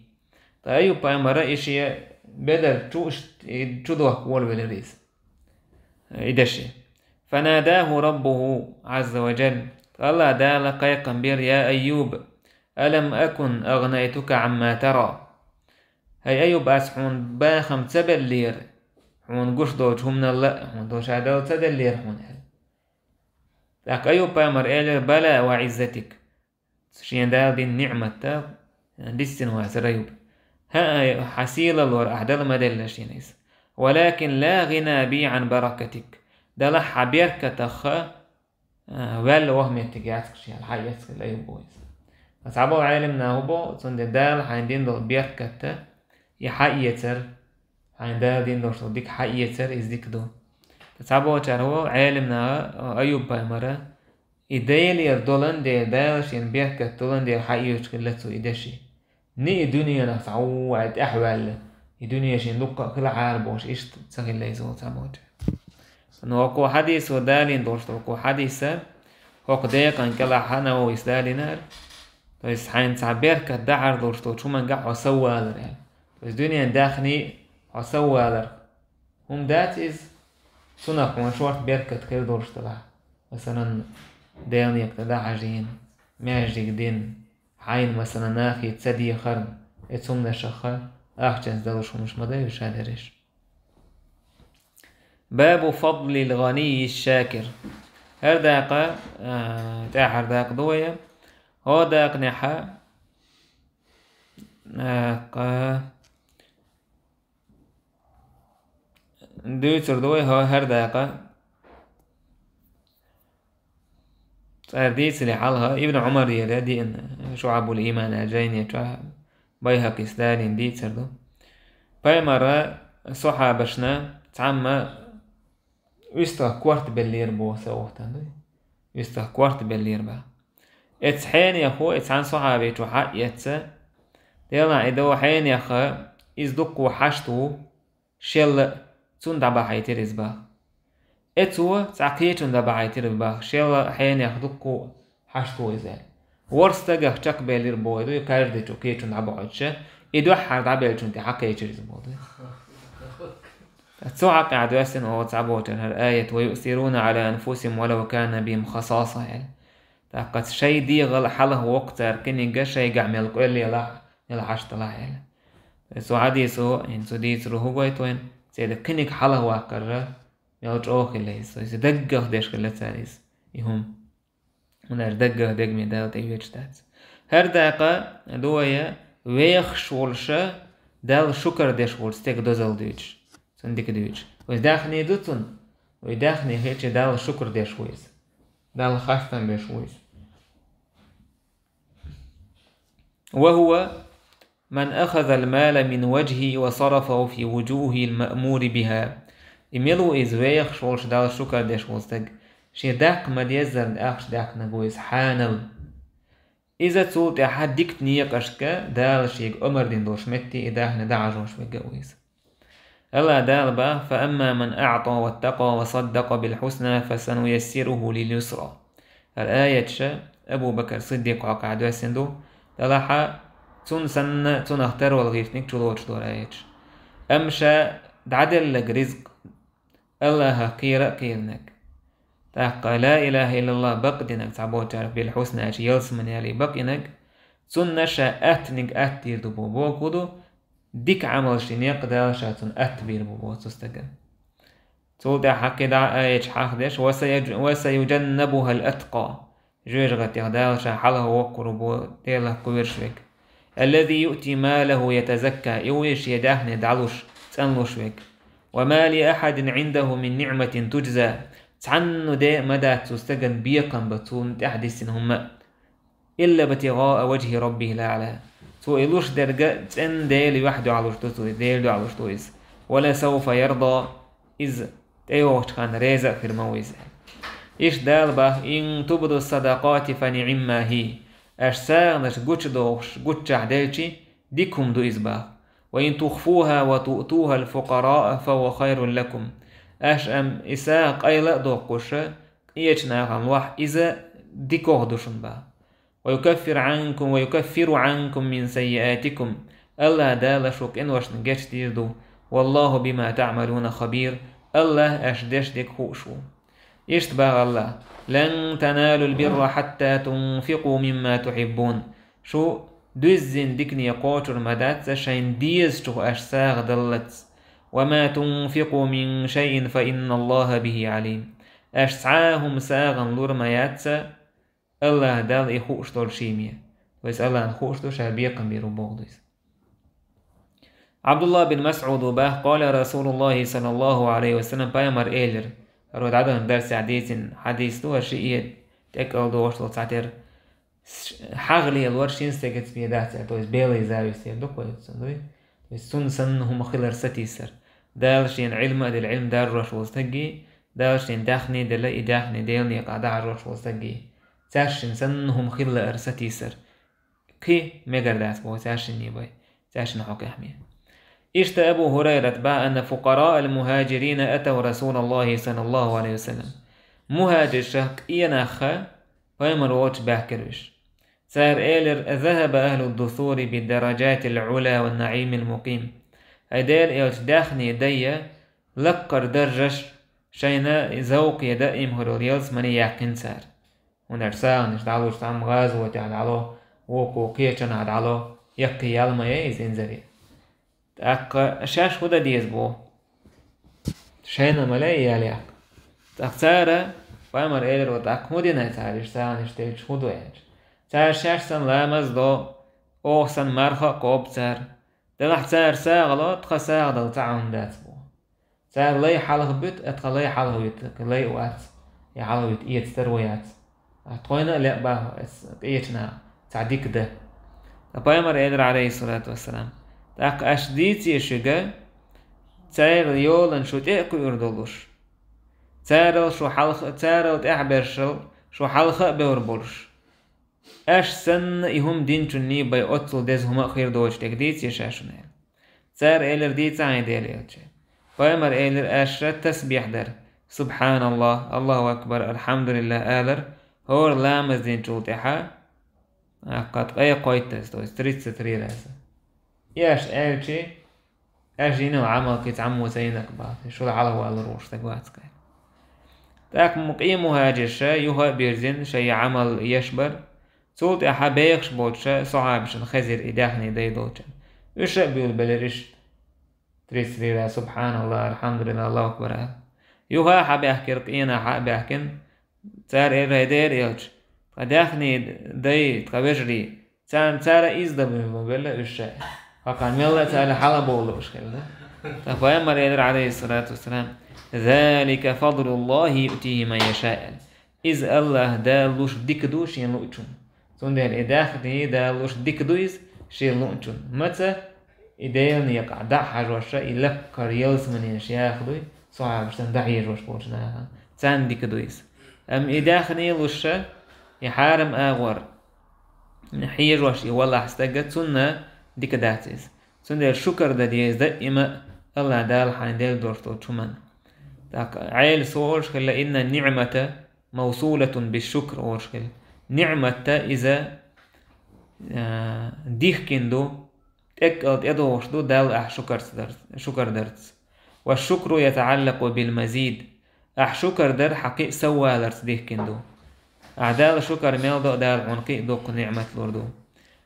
Ткъа Аюб-пайхамара и шен бедар чу, и чу дохка волавелира иза. И деши. فناداه ربه عز وجل. Ткъа Аллах Дала кхайкхам бира: يا أيوب، ألم أكن أغنيتك عما ترى؟ ХӀай Аюб, ас хьуна бахам ца беллера, хьуна гуш долчу хӀуманал а хьуна доша дала ца деллера хьуна аьлла. ТӀаккха Аюб-пайхамар элира: بلى وعزتك. Шен Дала дина ниӀмат дала дисина вацара Аюб. ХӀаъ, хьан сийлаллора ахь дала ма делла шена иза. ولكن لا غنى بي عن بركتك. Делахь хьан беркатах а, ваьлла ваха меттиг яц-кх шена, хьаэцкъа Аюб бу иза. Цхьаболу Ӏелам наха бу, цундела Дала хьайна дина долу беркат а, и хьаэцар, хьайна Дала дина долуш долу дика хьаэцар, иза дика ду. Цхьаболчара бу Ӏелам наха, Аюб-пайхамара, и Делера долан дела, Дала шена беркат долан дела хьаоьцуш хилла цо и деши. Ни и дуьненах цхьа ву аьлла тӀаьхьаваьлла, и дуьне шен дуккха а хилахьара бохуш, иштта ца хилла иза волу цхьаболчара. Но хӀокху хьадисо далийна долуш долу хӀокху хьадиса, хӀокху декъан кӀелахь хьан ву иза далийнера, то есть хьайна цхьа беркат дахьар долуш долчу хӀуманга хьо соввалар аьлла. То есть дуьненан даьхни хьо соввалар. ХӀума дац иза, цунах хьуна шорта беркат хир долуш делахь. Масалан, Делан некъа тӀе дӀахьажийна, маьждиг дина, хьайна, масалан, нахе ца дехарна, и цумнашаха ахчанца далуш хӀумаш ма дай уьш ша дерриш. باب فضل الغني الشاكر. ХӀара дакъа, а, тӀаьхьара дакъа ду вай. ХӀо дакъанехьа, а, кха, дуьйцур ду вай хӀо хӀара дакъа. Цара дийцале хьалха Ибн Ӏумарера диъна ШуӀабул-Иман аьлла жайни чохь Байхьакъис далийна дийцар ду. Пайхамара сахьабашна цхьамма уьстагӀ корта беллера боху, сан вахтана дуй. УьстагӀ корта беллера баха. Эцу хьенехо, и цхьана сахьабичо хьаэцна, делахь и до хьенеха, иза дуккха хьашт ву, шелла а цунна дӀабахьийтира иза баха. Эцо цхьа кхечунна дӀабахьийтира баха, шелла а хьенех дуккха хьашт ву иза аьлла. ВорхӀ стагах чекхбелира боху, и дуй, каждыйчо кхечунна дӀабахьийтича, и дуьххьара дӀабеллачунна тӀе хьакхечира иза боху дуй. Цу хьакъехь доьссина оха цхьаболчарна хӀара аят: ويؤثرون على أنفسهم ولو كان بهم خصاصة аьлла. ТӀаккха шайн дегӀал хьалха воккху цара кхинигга шайгахь мел къоьллелахь, мел хьашталахь аьлла. Цу хьадисо, хӀинца цу дийцаро хӀун гойту вайна, церан кхиниг хьалха ваккхарра мел чӀогӀа хилла иза. Иза даггах деш хилла цара иза, и хӀума. ХӀунда аьлча даггах дегаме Дала тӀеоьцуш дац. ХӀара дакъа ду вай вехаш волуша Далла шукар деш волчу стеган дозалла дуьйцуш, цунна дика дуьйцуш. Вай даьхни ду цунна, вай даьхни хилча Далла шукар деш ву иза. Далла хастам беш ву иза. وهو من أخذ المال من وجهه وصرفه في وجوهه المأمور بها. И мила ву иза вехаш волуш Далла шукар деш волу стаг? Шен даккха ма-деззарна ахча даьккхинарг ву иза хьанал. Иза цул тӀаьхьа дикачу некъашка Дала шега омар дина долуш метте и даьхни дӀахьажош верг а ву иза. Аллах Дала баха: فأما من أعطى واتقى وصدق بالحسنى فسنيسره لليسرى. ХӀара аяташ Абу Бакар Сиддикъ хьокъехь доьссина ду, делахь цунна санна, цунах тарвала гӀиртиниг чулоцуш дара аяташ. Амма ша дӀаделларг ризкъ Аллахах кхера а кхеринарг, тӀаккха ла илаха иллаллах бакъдинарг, цхьаболчара билхьусна аьлча ялсамане яле бакъйинарг, цунна ша аттаниг атта дийр ду бо, боху ду, дика Ӏамал шен некъ Дала ша цунна атта бийр бу бо цу стага. Цул тӀаьхьа кхидӀа а аяташ хьахдеш: «Ва саюджаннабухал аткъа». Жоьжахатех Дала ша хьалха воккхур бу Делах кхоьруш верг. «Аллази юъти малаху ятазакка», и вуй шен даьхни дӀалуш, цӀанлуш верг. «Ва ма ли ахадин Ӏиндаху мин ниъматин туджза». Цхьанну де а ма дац цу стаган бекхам бан цунна тӀехь дисина хӀумма а. «Илла бтигъаа ваджхи раббихил аъла». Цо и луш дерг а цӀена Делан юьхь дуьхьалуш ду цо, Делан дуьхьалуш ду иза. «Ва ла сауфа ярда». Иза тӀейогӀучу ханна реза а хир ма ву иза. Иштта Дала бах: «Ин тубду садакъати фа ниъимма хи». Аша сагӀанаш гучудохуш гуччахь делчи, дика хӀума ду иза бах. «Ва ин тухфуха ва туътухал фукъараа фа хува хайрун лакум». Аша амма и сагӀа къайла а доккхуш, къечу нахана лохь, иза дикох ду шуна бах. «Ва юкаффир Ӏанкум, ва юкаффиру Ӏанкум мин саййиатикум». АллахӀ Дала шун къиношна гечдийр ду. «Валлаху бима таъмалуна хабир». АллахӀ аша деш дерг хууш ву. Иштта бах АллахӀ: «Лан таналул бирра хьатта тунфикъу мимма тухьиббун». Шу дуьззина дикане кхочур ма дац шайна дезачух аша сагӀа даллалц. «Ва ма тунфикъу мин шайин фа инналлаха бихи Ӏалим». Аша цхьа а хӀума сагӀана лур ма яц, АллахӀ Далла и хууш долу шийме. То есть АллахӀна хууш ду, ша бекхам бийр ву боху ду иза. Абдулла бин Масъуд ву бах: «Къала Расулуллахи саллаллаху Ӏалайхи ва саллам», пайхамар элира, хӀара дӀадаханчу дарсехь дийцина хьадис ду, хӀара шиъ тӀекӀал дохуш долу цхьатера. Ш-, хьагӀ лелор шина стегаца бен дац аьлла, то есть белая зависть аьлла ду-кх вай цунна, дуй? То есть цунна санна хӀума хилар сатийсар. Дала шена Ӏилма а делла, Ӏилма даржош волу стаге, Дала шена даьхни а делла, и даьхни Делан некъахь дӀахьажош волу стаге. Цаьршинна санна хӀума хила лаар сатийсар. Кхин мегар дац боху цаьршинний бен, цаьршинна хьокъехь бен. Иштта Абу ХӀурайрата бах: «Анна фукъараал мухӀаджирина атав Расулаллахи саллаллаху Ӏалайхи ва саллам». МухӀаджиршах къен нах пайхамар волчу баьхкира уьш. Цара элира: «Захаба ахлуд дусури биддараджатил Ӏула ван наӀимил мукъим». ХӀай Делан элча, даьхни дайя лаккхара даржаш, шайна завкъе даим хир йолу ялсамане яьккхина цара. ХӀунда аьлча сагӀанаш дӀалуш, цхьамма гӀазотехь дӀало, вукхо кхечанхьа дӀало, яккхий ял ма яй иза инзаре. ТӀаккха шаьш хӀун дан деза боху? Шайна а ма лаьа ял яккха. ТӀаккха цара, пайхамар элира, тӀаккха хӀун дина цара, иштта сагӀанаш делча хӀун ду аьлча? Цара шаьш санна ламаз а до, оха санна марха а кхобу цара. Делахь цара сагӀа ло, тхан сагӀа дала цхьа а хӀума дац боху. Цара лай хьалха буьту, а тхан лай хьалха вуьту, лай а вац, я хьалха вуьту, эца тар ву яц. А тхойна а лаьа бах, ас къечанхьа цхьа дика дан. Ткъа пайхамар элира, Ӏалайхиссалату вассалам: «ТӀаккха аш дийций шуьга, церан йолана шу тӀе а кхуьур долуш, царал шу хьалха, царал тӀаьхьабершал шу хьалха а бевр болуш. Аш санна и хӀума динчунний бен оццул деза хӀума а хир доцуш дерг дийций ша шуна?» Цара элира: «Дийца, хӀай Делан элча». Пайхамар элира: «Аша тасбихь дар, субхьаналлах, Аллаху акбар, алхьамдулиллах алар, хӀора ламаз динчул тӀаьхьа, а, кхат къе кхойттаза, то есть тридцать три раза». И аша аьлчи, аша йина Ӏамал кхин цхьаммо ца йинарг бах, шула хьалха валур волуш стаг вац кхин. ТӀаккха мукъий мухӀаджирша юха а бирзина шайн Ӏамал еш бар, цул тӀаьхьа бехаш боцуша сохьабашна хезира и даьхни дай долчун. Уьш а буьйлабелира иштта. Тридцать три раз субхьаналлах, алхьамдулиллах, Аллаху акбар аьлла. Юха а хьабаьхкира, къена хьа а баьхкина, цара элира: «ХӀай Делан элча, тхан даьхни дай, тхан вежарий, царна цара иза дан буьйлабелла уьш ша». Хьакхан мелла а цара хьалабовлуш хилла. Ткъа пайхамар элира, Ӏалайхиссалату вассалам: «Залика фадлуллахи юътихи ман яшаъ». Иза Аллаха Дала луш дика ду шен луучунна. Цундела и даьхни Дала луш дика ду иза шен луучунна. Маца? И Делан некъахь дӀа а хьажоша, и лаккхара ялсаманеш яха дуй, сохьабашна дӀахьежош болчу наха. Царна дика ду иза. Амма и даьхни луша, и хьарам агӀор хьежош и валахь стага, цунна дика дац иза. Цундела шукар дан деза даима а Аллаха Дала хьайна делла долуш долчу хӀуманна. ТӀаккха Ӏела со олуш хилла: «Инна ниъмата мавсулатун бишшукр», олуш хилла. НиӀмат иза, а, дихкина ду, тӀеккъал тӀедогӀуш ду Далла ахь шукарца дар-, шукар дарца. «Ва шукру ятаӀаллакъу бил мазид». Ахь шукар дар хьан кхин а сов валарца дихкина ду. Ахь Далла шукар мел до, Дала хьуна кхин а дуккха ниӀмат лур ду.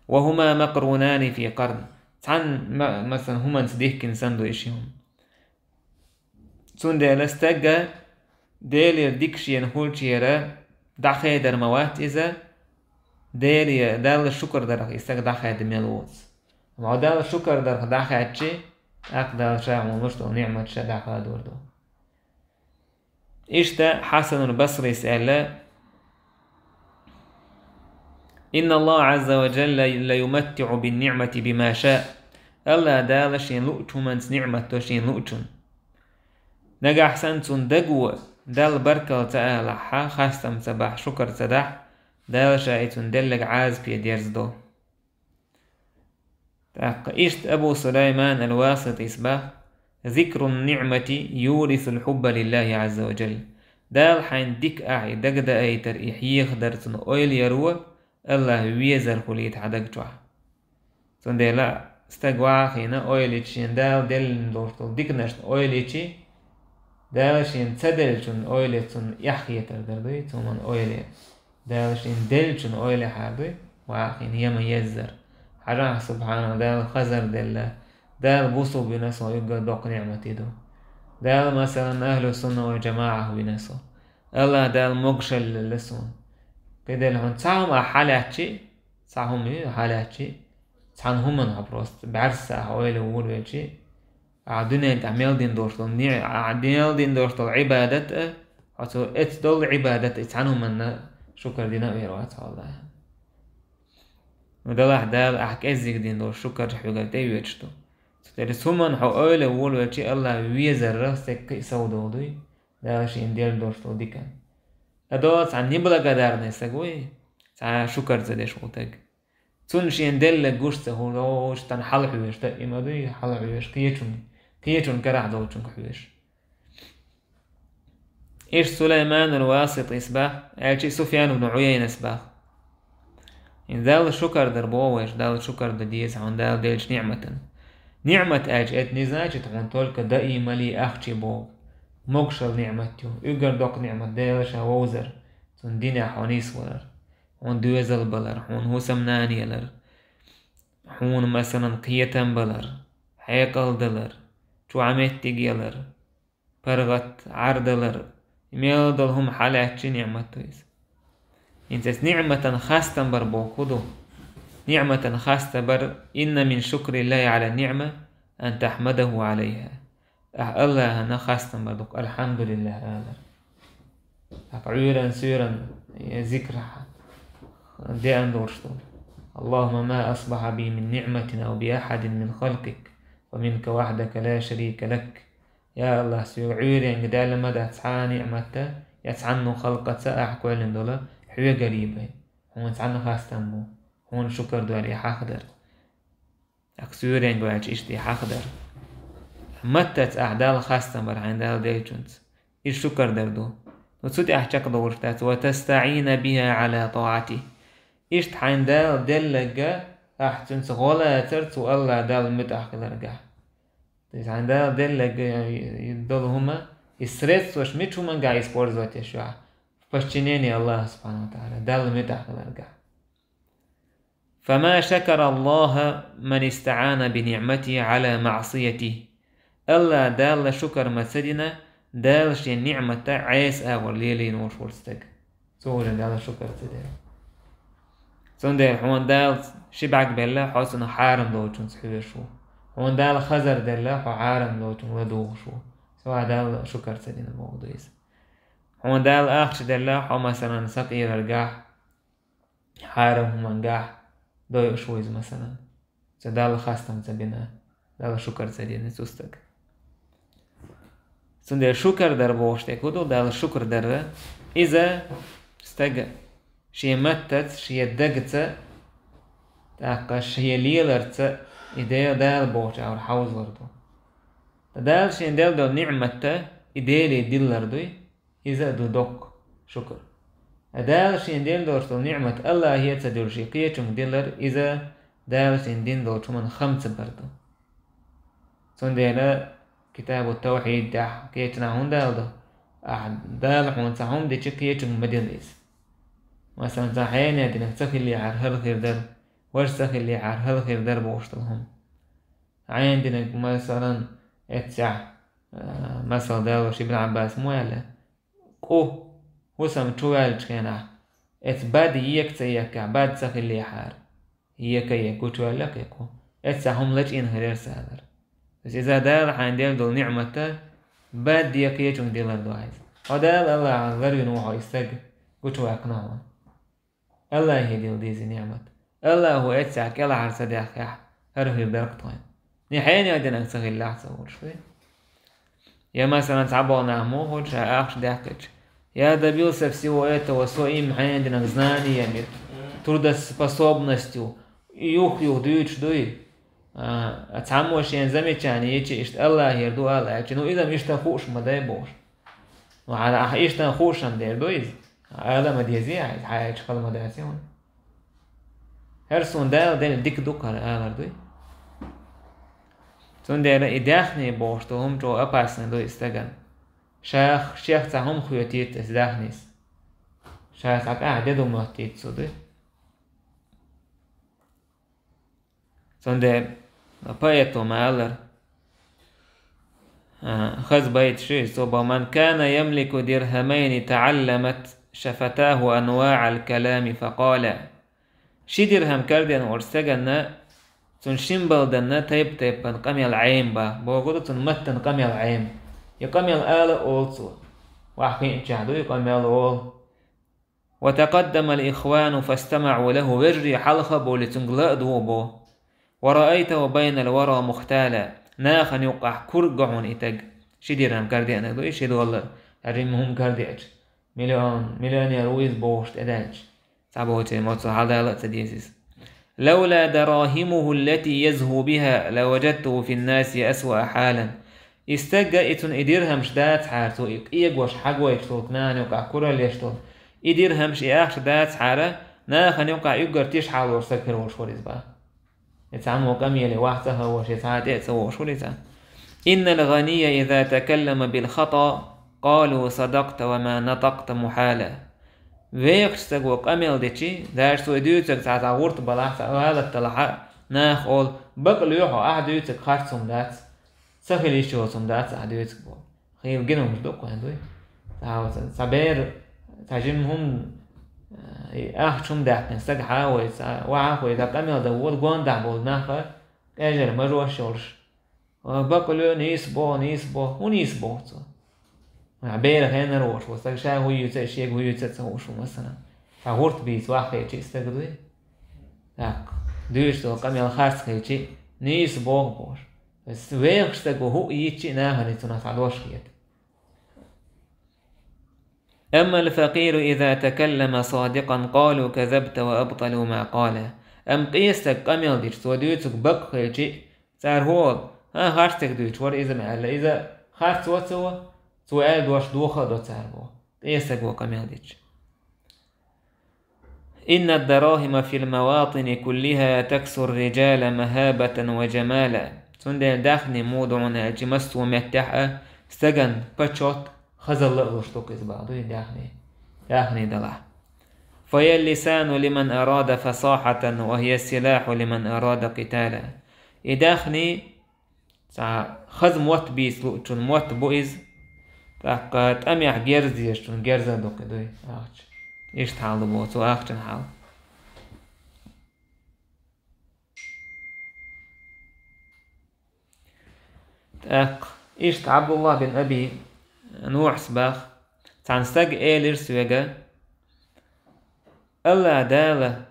وهما مقرونان في قرن. Цхьана, ма-, масалан, хӀуманца дихкина санна ду и ши хӀума. Цундела стага Делера дика шена хулчера дӀахедар ма вац иза, Деле, Далла шукар дарах и стаг дӀахаьдда мел воцу. Ма Далла шукар дарах дӀахаьдчи, тӀаккха Дала ша хьуна луш долу ниӀмат ша дӀахадор ду. Иштта Хьасанул Басрис аьлла: «إن الله عز وجل ليمتع بالنعمة بما شاء». АллахӀ Дала шен луучу хӀуманца ниӀмат до шен луучунна. Нагахь санна цунна даго Далла баркалла ца алахь, хастам ца бахь, шукар ца дахь, Дала ша и цунна деллаг Ӏазапе дерзадо. ТӀаккха иштта Абу Сулайман ал-Васитис бах: «ذكر النعمة يورث الحب لله عز وجل». Дала хьайна дика ахь и дагадаийтар, и хьехадар цунна ойла яро, АллахӀ везар хуьлийта хьан даг чохь. Цундела стаг вахийна ойла йича шен Дала деллина долуш долу диканашна ойла йичи, Дала шен ца деллачунна ойла цунна эххетар дар дуй, цунна ойла. Дала шен деллачунна ойла хьар дуй, вахийна яма еззар. Хьажахь, субхьана, Дала хазар делла, Дала бусулба вина со уггар доккха ниӀмат и ду. Дала, масалан, ахлу сунна вал джамаӀах вина со. АллахӀ Дала могушалла лелла суна. Кхидерла хьуна цхьа хӀума хьалаьцчи, цхьа хӀума ю хьалаьцчи, цхьана хӀуманна хьо просто бӀаьрса ахь ойла вур велчи, ахь дуьнен тӀехь мел дина долуш долу ни-, ахь мел дина долуш долу Ӏибадат а, хьо цо эцна долу Ӏибадат а, и цхьана хӀуманна шукар дина а вер вац хьо АллахӀан. Ну, делахь Дала ахь кӀеззиг дина долу шукар хьоьгара тӀеоьцуш ду. Цу тӀера хӀуманна хьо ойла вур велчи, АллахӀ везарра стаг кхин а сов долу дуй, Дала шен делла долуш долу дикан. Ада цхьа неблагодарный стаг вуй, цхьа шукар ца деш волу стаг. Цунна шен деллаг гуш ца хуьлуш, тхан хьалахьоьжуш, даима дуй, хьалахьоьжуш, кхечунна, кхечунна карахь долчунга хьоьжуш. Иштта Сулайманул Васитис бах, аьлчи Суфьян ибн Ӏуяйнас бах. И Далла шукар дар боху вайша, Далла шукар дан деза хьуна Дала деллачу ниӀматан. НиӀмат аьлча, это не значит хьуна только даимали ахчи боху. Могушалла ниӀмат ю, уггар доккха ниӀмат Дала ша вовзар, цунна динехь хьо нийсвалар, хьуна доьзал балар, хьуна хӀусамнана елар, хьуна, масалан, кхетам балар, хьекъал далар, чохь меттиг ялар, паргӀат, Ӏар далар, мел долу хӀума хьалаьцчи ниӀмат ду иза. ХӀинца эс ниӀматан хастам бар боху хӀун ду? НиӀматан хастам бар: «إن من شكر الله على النعمة أن تحمده عليها». Ахь АллахӀана хастам бар дукха «Алхьамдулиллах» алар. Ахь Ӏуьйран, суьйран, я зикр деан долуш ду. «اللهم ما أصبح بي من نعمة أو بأحد من خلقك فمنك وحدك لا شريك لك». Я АллахӀ, соьга Ӏуьйренга даьлла ма дац цхьа а ниӀматта, я цхьанна халкъаца ахь кхоьллина долу хьоьгара бен. Хьуна цхьанна хастам бу, хьуна шукар дор и хьахадар. Ахь суьйренга ваьлча иштта и хьахадар. Маттаца ахь Далла хастам бар хьайна Дала деллачунца. Иза шукар дар ду. Ну, цу тӀехь чекхдолуш дац: «وتستعين بها على طاعته». Иштта хьайна Дала делларг ахь цуьнца гӀо лацар цу АллахӀ Далла муьтӀахь хиларгахь. То есть хьайна Дала делларг, э, долу хӀума, и средстваш мича хӀуманга использовать еш ю ахь? В подчинении Аллаха субхьана ва тааля, Далла муьтӀахь хиларгахь. «فما شكر الله من استعان بنعمته على معصيته». АллахӀ Далла шукар ма ца дина, Дала шен ниӀматта Ӏеса агӀор лелийна волуш волу стаг. Цо вуьжина Далла шукар ца дина. Цундела хьуна Дала ши бӀаьрг белла, хьо цунах хьарам долчунца хьоьжуш ву. Хьуна Дала хазар делла, хьо хьарам долчунга ладугӀуш ву. Цо ахь Далла шукар ца дина боху ду иза. Хьуна Дала ахча делла, хьо, масалан, сакъераргахь, хьарам хӀумангахь дойуш ву иза, масалан. Цо Далла хастам ца бина, Далла шукар ца дина цу стага. Цундела шукар дар бохуш дерг хӀун ду, Далла шукар дар? Иза стага шен маттаца, шен дагаца, тӀаккха шен леларца и Дела, Дала бохучу агӀор хьовзалар ду. Ткъа Дала шен делла долу ниӀматта и Деле диллар дуй, иза а ду доккха шукар. Ткъа Дала шен делла долуш долу ниӀмат АллахӀе ца дуьллуш и кхечунга диллар, иза Дала шен дина долчу хӀуманна хам ца бар ду. Цундела Китабу Тавхьид тӀехь кхечанхьа хӀунда аьлла ду: «Ахь Дала хьуна цхьа хӀума дичи, кхечунга ма дила иза». Масалан, цхьа хьенех динарг ца хиллехьара хӀара хир дара, Важа ца хиллехьара, хӀара хир дара бохуш долу хӀума. Ӏен динарг, масалан, эццехь, а, масал далош Ибн Ӏаббас ма аьлла: «Къу хӀусам чу ваьллачу хенахь, эцу бад ека ца еккехь, бад ца хиллехьара». Ека, ека гучуваьлла кхин къу. Эццехь хӀума лачкъийна хир яра сан, алара. Иза Дала хьайна делла долу ниъмат, бад еккхечунга делар ду хьайца. Хьо Дала Аллахьа ларвина ву хьо и стаг, гучуваьккхина хьуна. Аллахье дилла деза ниъмат. Аллахьо эццехь кӀелхьара ца даьхкехь, хӀара хир дара-кх тхуна. Ни хьенех динарг ца хиллехь ца волуш вай. Я, масалан, цхьаболу нах муха хуьлу ша ахча даьккхича: «Я добился всего этого, со им хьенех динарг знанием, трудоспособностью», юх-юх дуьйцуш дуй? А, цхьаммо шен замечание йича иштта Аллахьера ду ала аьлча, ну, иза-м иштта хууш ма дай бохуш. Ну, хьан ахь иштта хуушан дер ду иза? Ала ма дезий ахь иза, хьан аьлча хала ма дац и хьуна. ХӀара суна Дала делла дика ду-кх хӀара алар дуй. Цундела и даьхни бохуш долу хӀума чӀогӀа опасный ду и стагана. Ша шех цхьа хӀума хоьтуьйту аса даьхнис. Ша цхьа тӀаьхьа де ду моттуьйту цу дуй. Цундела поэту ма-аллара, а, хаза байт шу иза, цо боху: «Ман кана ямлику дирхӀамайни таӀалламат шафатаху анваӀал калами факъала». Ши дирхӀам карадеана волчу стаганна, цунна шин балданна тайп-тайпана къамел Ӏема бан, бохург ду цунна маттана къамел Ӏема. И къамел ала а олу цо. Ваьхна хиъначохь ду и къамел олу. «Ва такъаддамал ихвану фастамаӀу лаху», вежарий хьалха а бовлий, цуьнга ла а дугӀу бо. «Ва раайтаху байнал вара мухтала», нахана юккъахь куьрг го хьуна и таг. Ши дирхӀам карадеанарг ду и, ши доллар, хӀара жимма хӀума карадеача. Миллион, миллионер ву иза бохуш тӀедаьлча. Цхьаболчеран мацо хьалдала а ца деза иза. «Лавла дарахимуху аллати язху биха, лаважадтуху финнаси асваа хьалан». И стагга и цунна и дирхӀамаш дацахьара, цо и къегош хьагойтуш долу нахана юкъахь куралла еш долу и дирхӀамаш, и ахча дацахьара, нахана юкъахь уггар тиша хьал волуш стаг хир волуш вара иза бан. И цхьаммо къамеле ваха ца хавош, я цхьа а тӀе а ца вогӀуш вара иза. «Иннал гӀанийя иза такаллама бил хата, къалу садакъта ва ма натакъта мухьала». Вехачу стаго къамел дичи, даже цо и дуьйцург цхьа, цхьа гӀурт балахь, цхьа гӀалат далахь а, наха олу: «Бакъ лоьхьу, ахь дуьйцург харц хӀума дац, ца хила йиш йоцу хӀума дац ахь дуьйцург», боху. Хийла гина хӀуманаш ду-кх вайн дуй. Цхьа, цхьа бер, цхьа жимма хӀума, э, и ахча хӀума даьккхина стаг хьан а вай, цхьа вахьа а вай, цхьа къамел дан вола гондахь болу нах а, къежар мажош йолуш. Ва бакъ лоь, нийса боху, нийса боху. ХӀун нийса боху цо? Ахьа бера хенара волуш ву стаг, ша хӀун юьйцу а, шега хӀун юьйцу а ца хууш ву, масала. Цхьа гӀурт бийца ваха хилчи и стаг дуй? ТӀаккха дуьйцуш долу къамел харц хилчи, нийса боху бохуш. Вехаш стаг ву хӀуъа йичи а, нахана цунах цхьа дош хета. «Аммал факъиру иза такаллама садикъан, къалу казабта ва абталу ма къала». Амма къе стаг къамел дича, цо дуьйцург бакъ хилчи, цара хӀун олу: «ХӀан, харцдерг дуьйцуш вара иза-м», аьлла, иза харц вац а во, цо аьлла дош доха а до цара боху, къе стаг ву къамел дича. «Инна ад-дарахима фил маватини куллиха таксу ар-риджала махабатан ва джамала». Цундела даьхни муха ду хьуна аьлчи, массо а меттехь а стаган почёт, хазалла а луш ду-кх иза бан, дуй даьхни, даьхни далахь. «Фа хия лисану лиман арада фасахьатан, ва хия силахьу лиман арада къитала». И даьхни цхьа хаза мотт бийца луучун мотт бу иза, тӀаккха тӀамехь герз дезачун герза ду-кх и, дуй ахча. Иштта хьал ду боху цу ахчан хьал. ТӀаккха иштта Абдуллах бин Аби Нухьас баха, цхьана стага элира соьга: «Аллах Дала,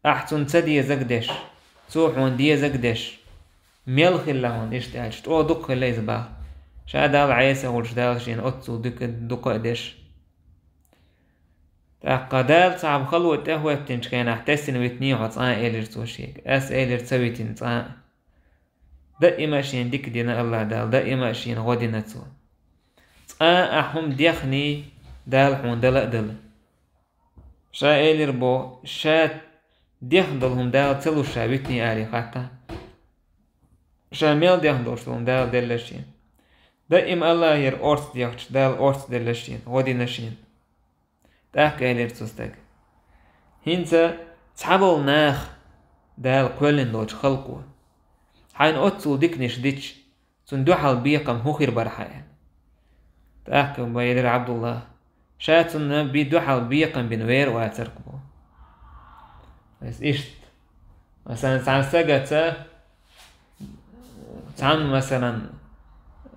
ахь цунна ца дезаг деш, цо хьуна дезаг деш, мел хилла хьуна иштта аьлча, чӀогӀа дукха хилла иза баха. Ша Далла Ӏеса а хуьлуш, Дала шена оццул дика дукха а деш». ТӀаккха Дала цхьа хало тӀехӀоьттинчу хенахь тесна витиний хьо цкъа а, элира цо шега. Ас элира ца витина цкъа а. Даима а шена дика дина Аллах Дала, даима а шена гӀо дина цо. Цкъа а ахь хӀума дехний Дала хьуна дала а дала. Ша элира бо, ша дехна долу хӀума Дала ца луш ша витиний алий хатта. Ша мел дехна долуш долу хӀума Дала делла шена. Даима Аллахьера орца дехча, Дала орца делла шена, гӀо дина шена. ТӀаккха элира цу стага: «ХӀинца Цхьаболу нах Дала кхоьллина долчу халкъо, хьайна оццул диканаш дича, цунна дуьхьал бекхам хӀун хир бара хьан? ТӀаккха элира Ӏабдуллас: ша цунна би дуьхьал бекхам бина вер вацара боху. Ас иштта, масалан, цхьана стагаца, цхьана, масалан,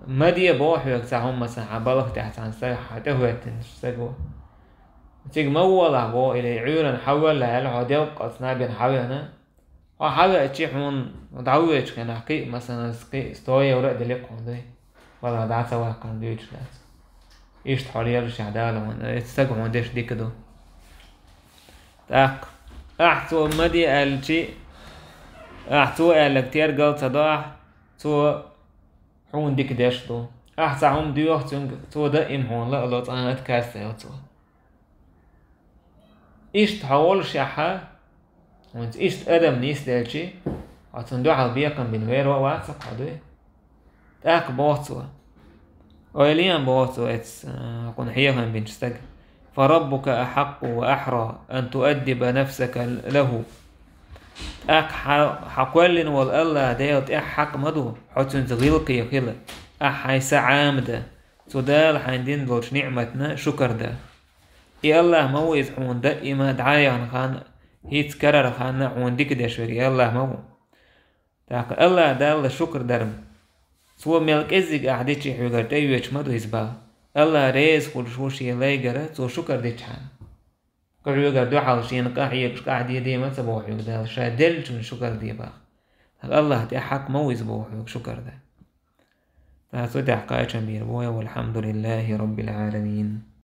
ма де боху хьоьга цхьа хӀума, масалан, хьан балха тӀехь цхьана стага хьан тӀехӀоьттина стага. Цига ма волахь боху, или Ӏуьйранна хьан валла аьлла, хьо делкъалц набина хьан вена, хьо хьан веачи хьуна дӀавоьдучу хенахь кхин а, масалан, кхин а сто евро а делира хьуна дуй. Валла, дӀа ца ваккхарна дуьйцуш дац. Иштта хьо лелашехь Дала хьуна, эцу стага хьуна деш дика ду. ТӀаккха, ахь цо ма де аьллачи, ахь цо аьлларг тергал ца до ахь, цо хьуна дика деш ду. Ахь цхьа хӀума доьху цуьнга, цо даим хьуна лаало цкъа а кхаьчна йо цо. Иштта хьо волушехь, хӀинца иштта адам нисделчи, хьо цунна дуьхьал бекхам бина вер а вацахь хьо дуй. ТӀаккха боху цо: ойла е, боху цо, эцу, а, хьуна хьехам бинчу стага: «Фа раббука ахьакъу ва ахьра ан туаддиба нафсака лаху». ТӀаккха хьан, хьан кхоьллина волу АллахӀ Дела тӀехь хьакъ ма ду, хьо цуьнца гӀиллакхе хила, ахьа хьайн са Ӏамадан, цу Дала хьайна дина долчу ниӀматна шукар дан. И АллахӀ ма ву иза хьуна даима дӀаяхна хан а, хӀинца карара хан а хьуна дика деш верг и АллахӀ ма ву. ТӀаккха АллахӀ Далла шукар дар-м, Цо мел кӀеззиг ахь дичи хьоьгара тӀеоьцуш ма ду иза боху. АллахӀ реза хуьлуш ву шен лайгара, цо шукар дичхьана. Кху хьоьгара дуьхьал шена къа хьоьгуш къахьде де ма ца боху хьоьга Дала, ша деллачунна шукар де боху. ТӀаккха АллахӀ тӀехь хьакъ ма ву иза боху хьоьга шукар дан. ТӀаккха цу тӀехь кхачам бийр бу: «Валхьамдулиллахи раббил Ӏаламин».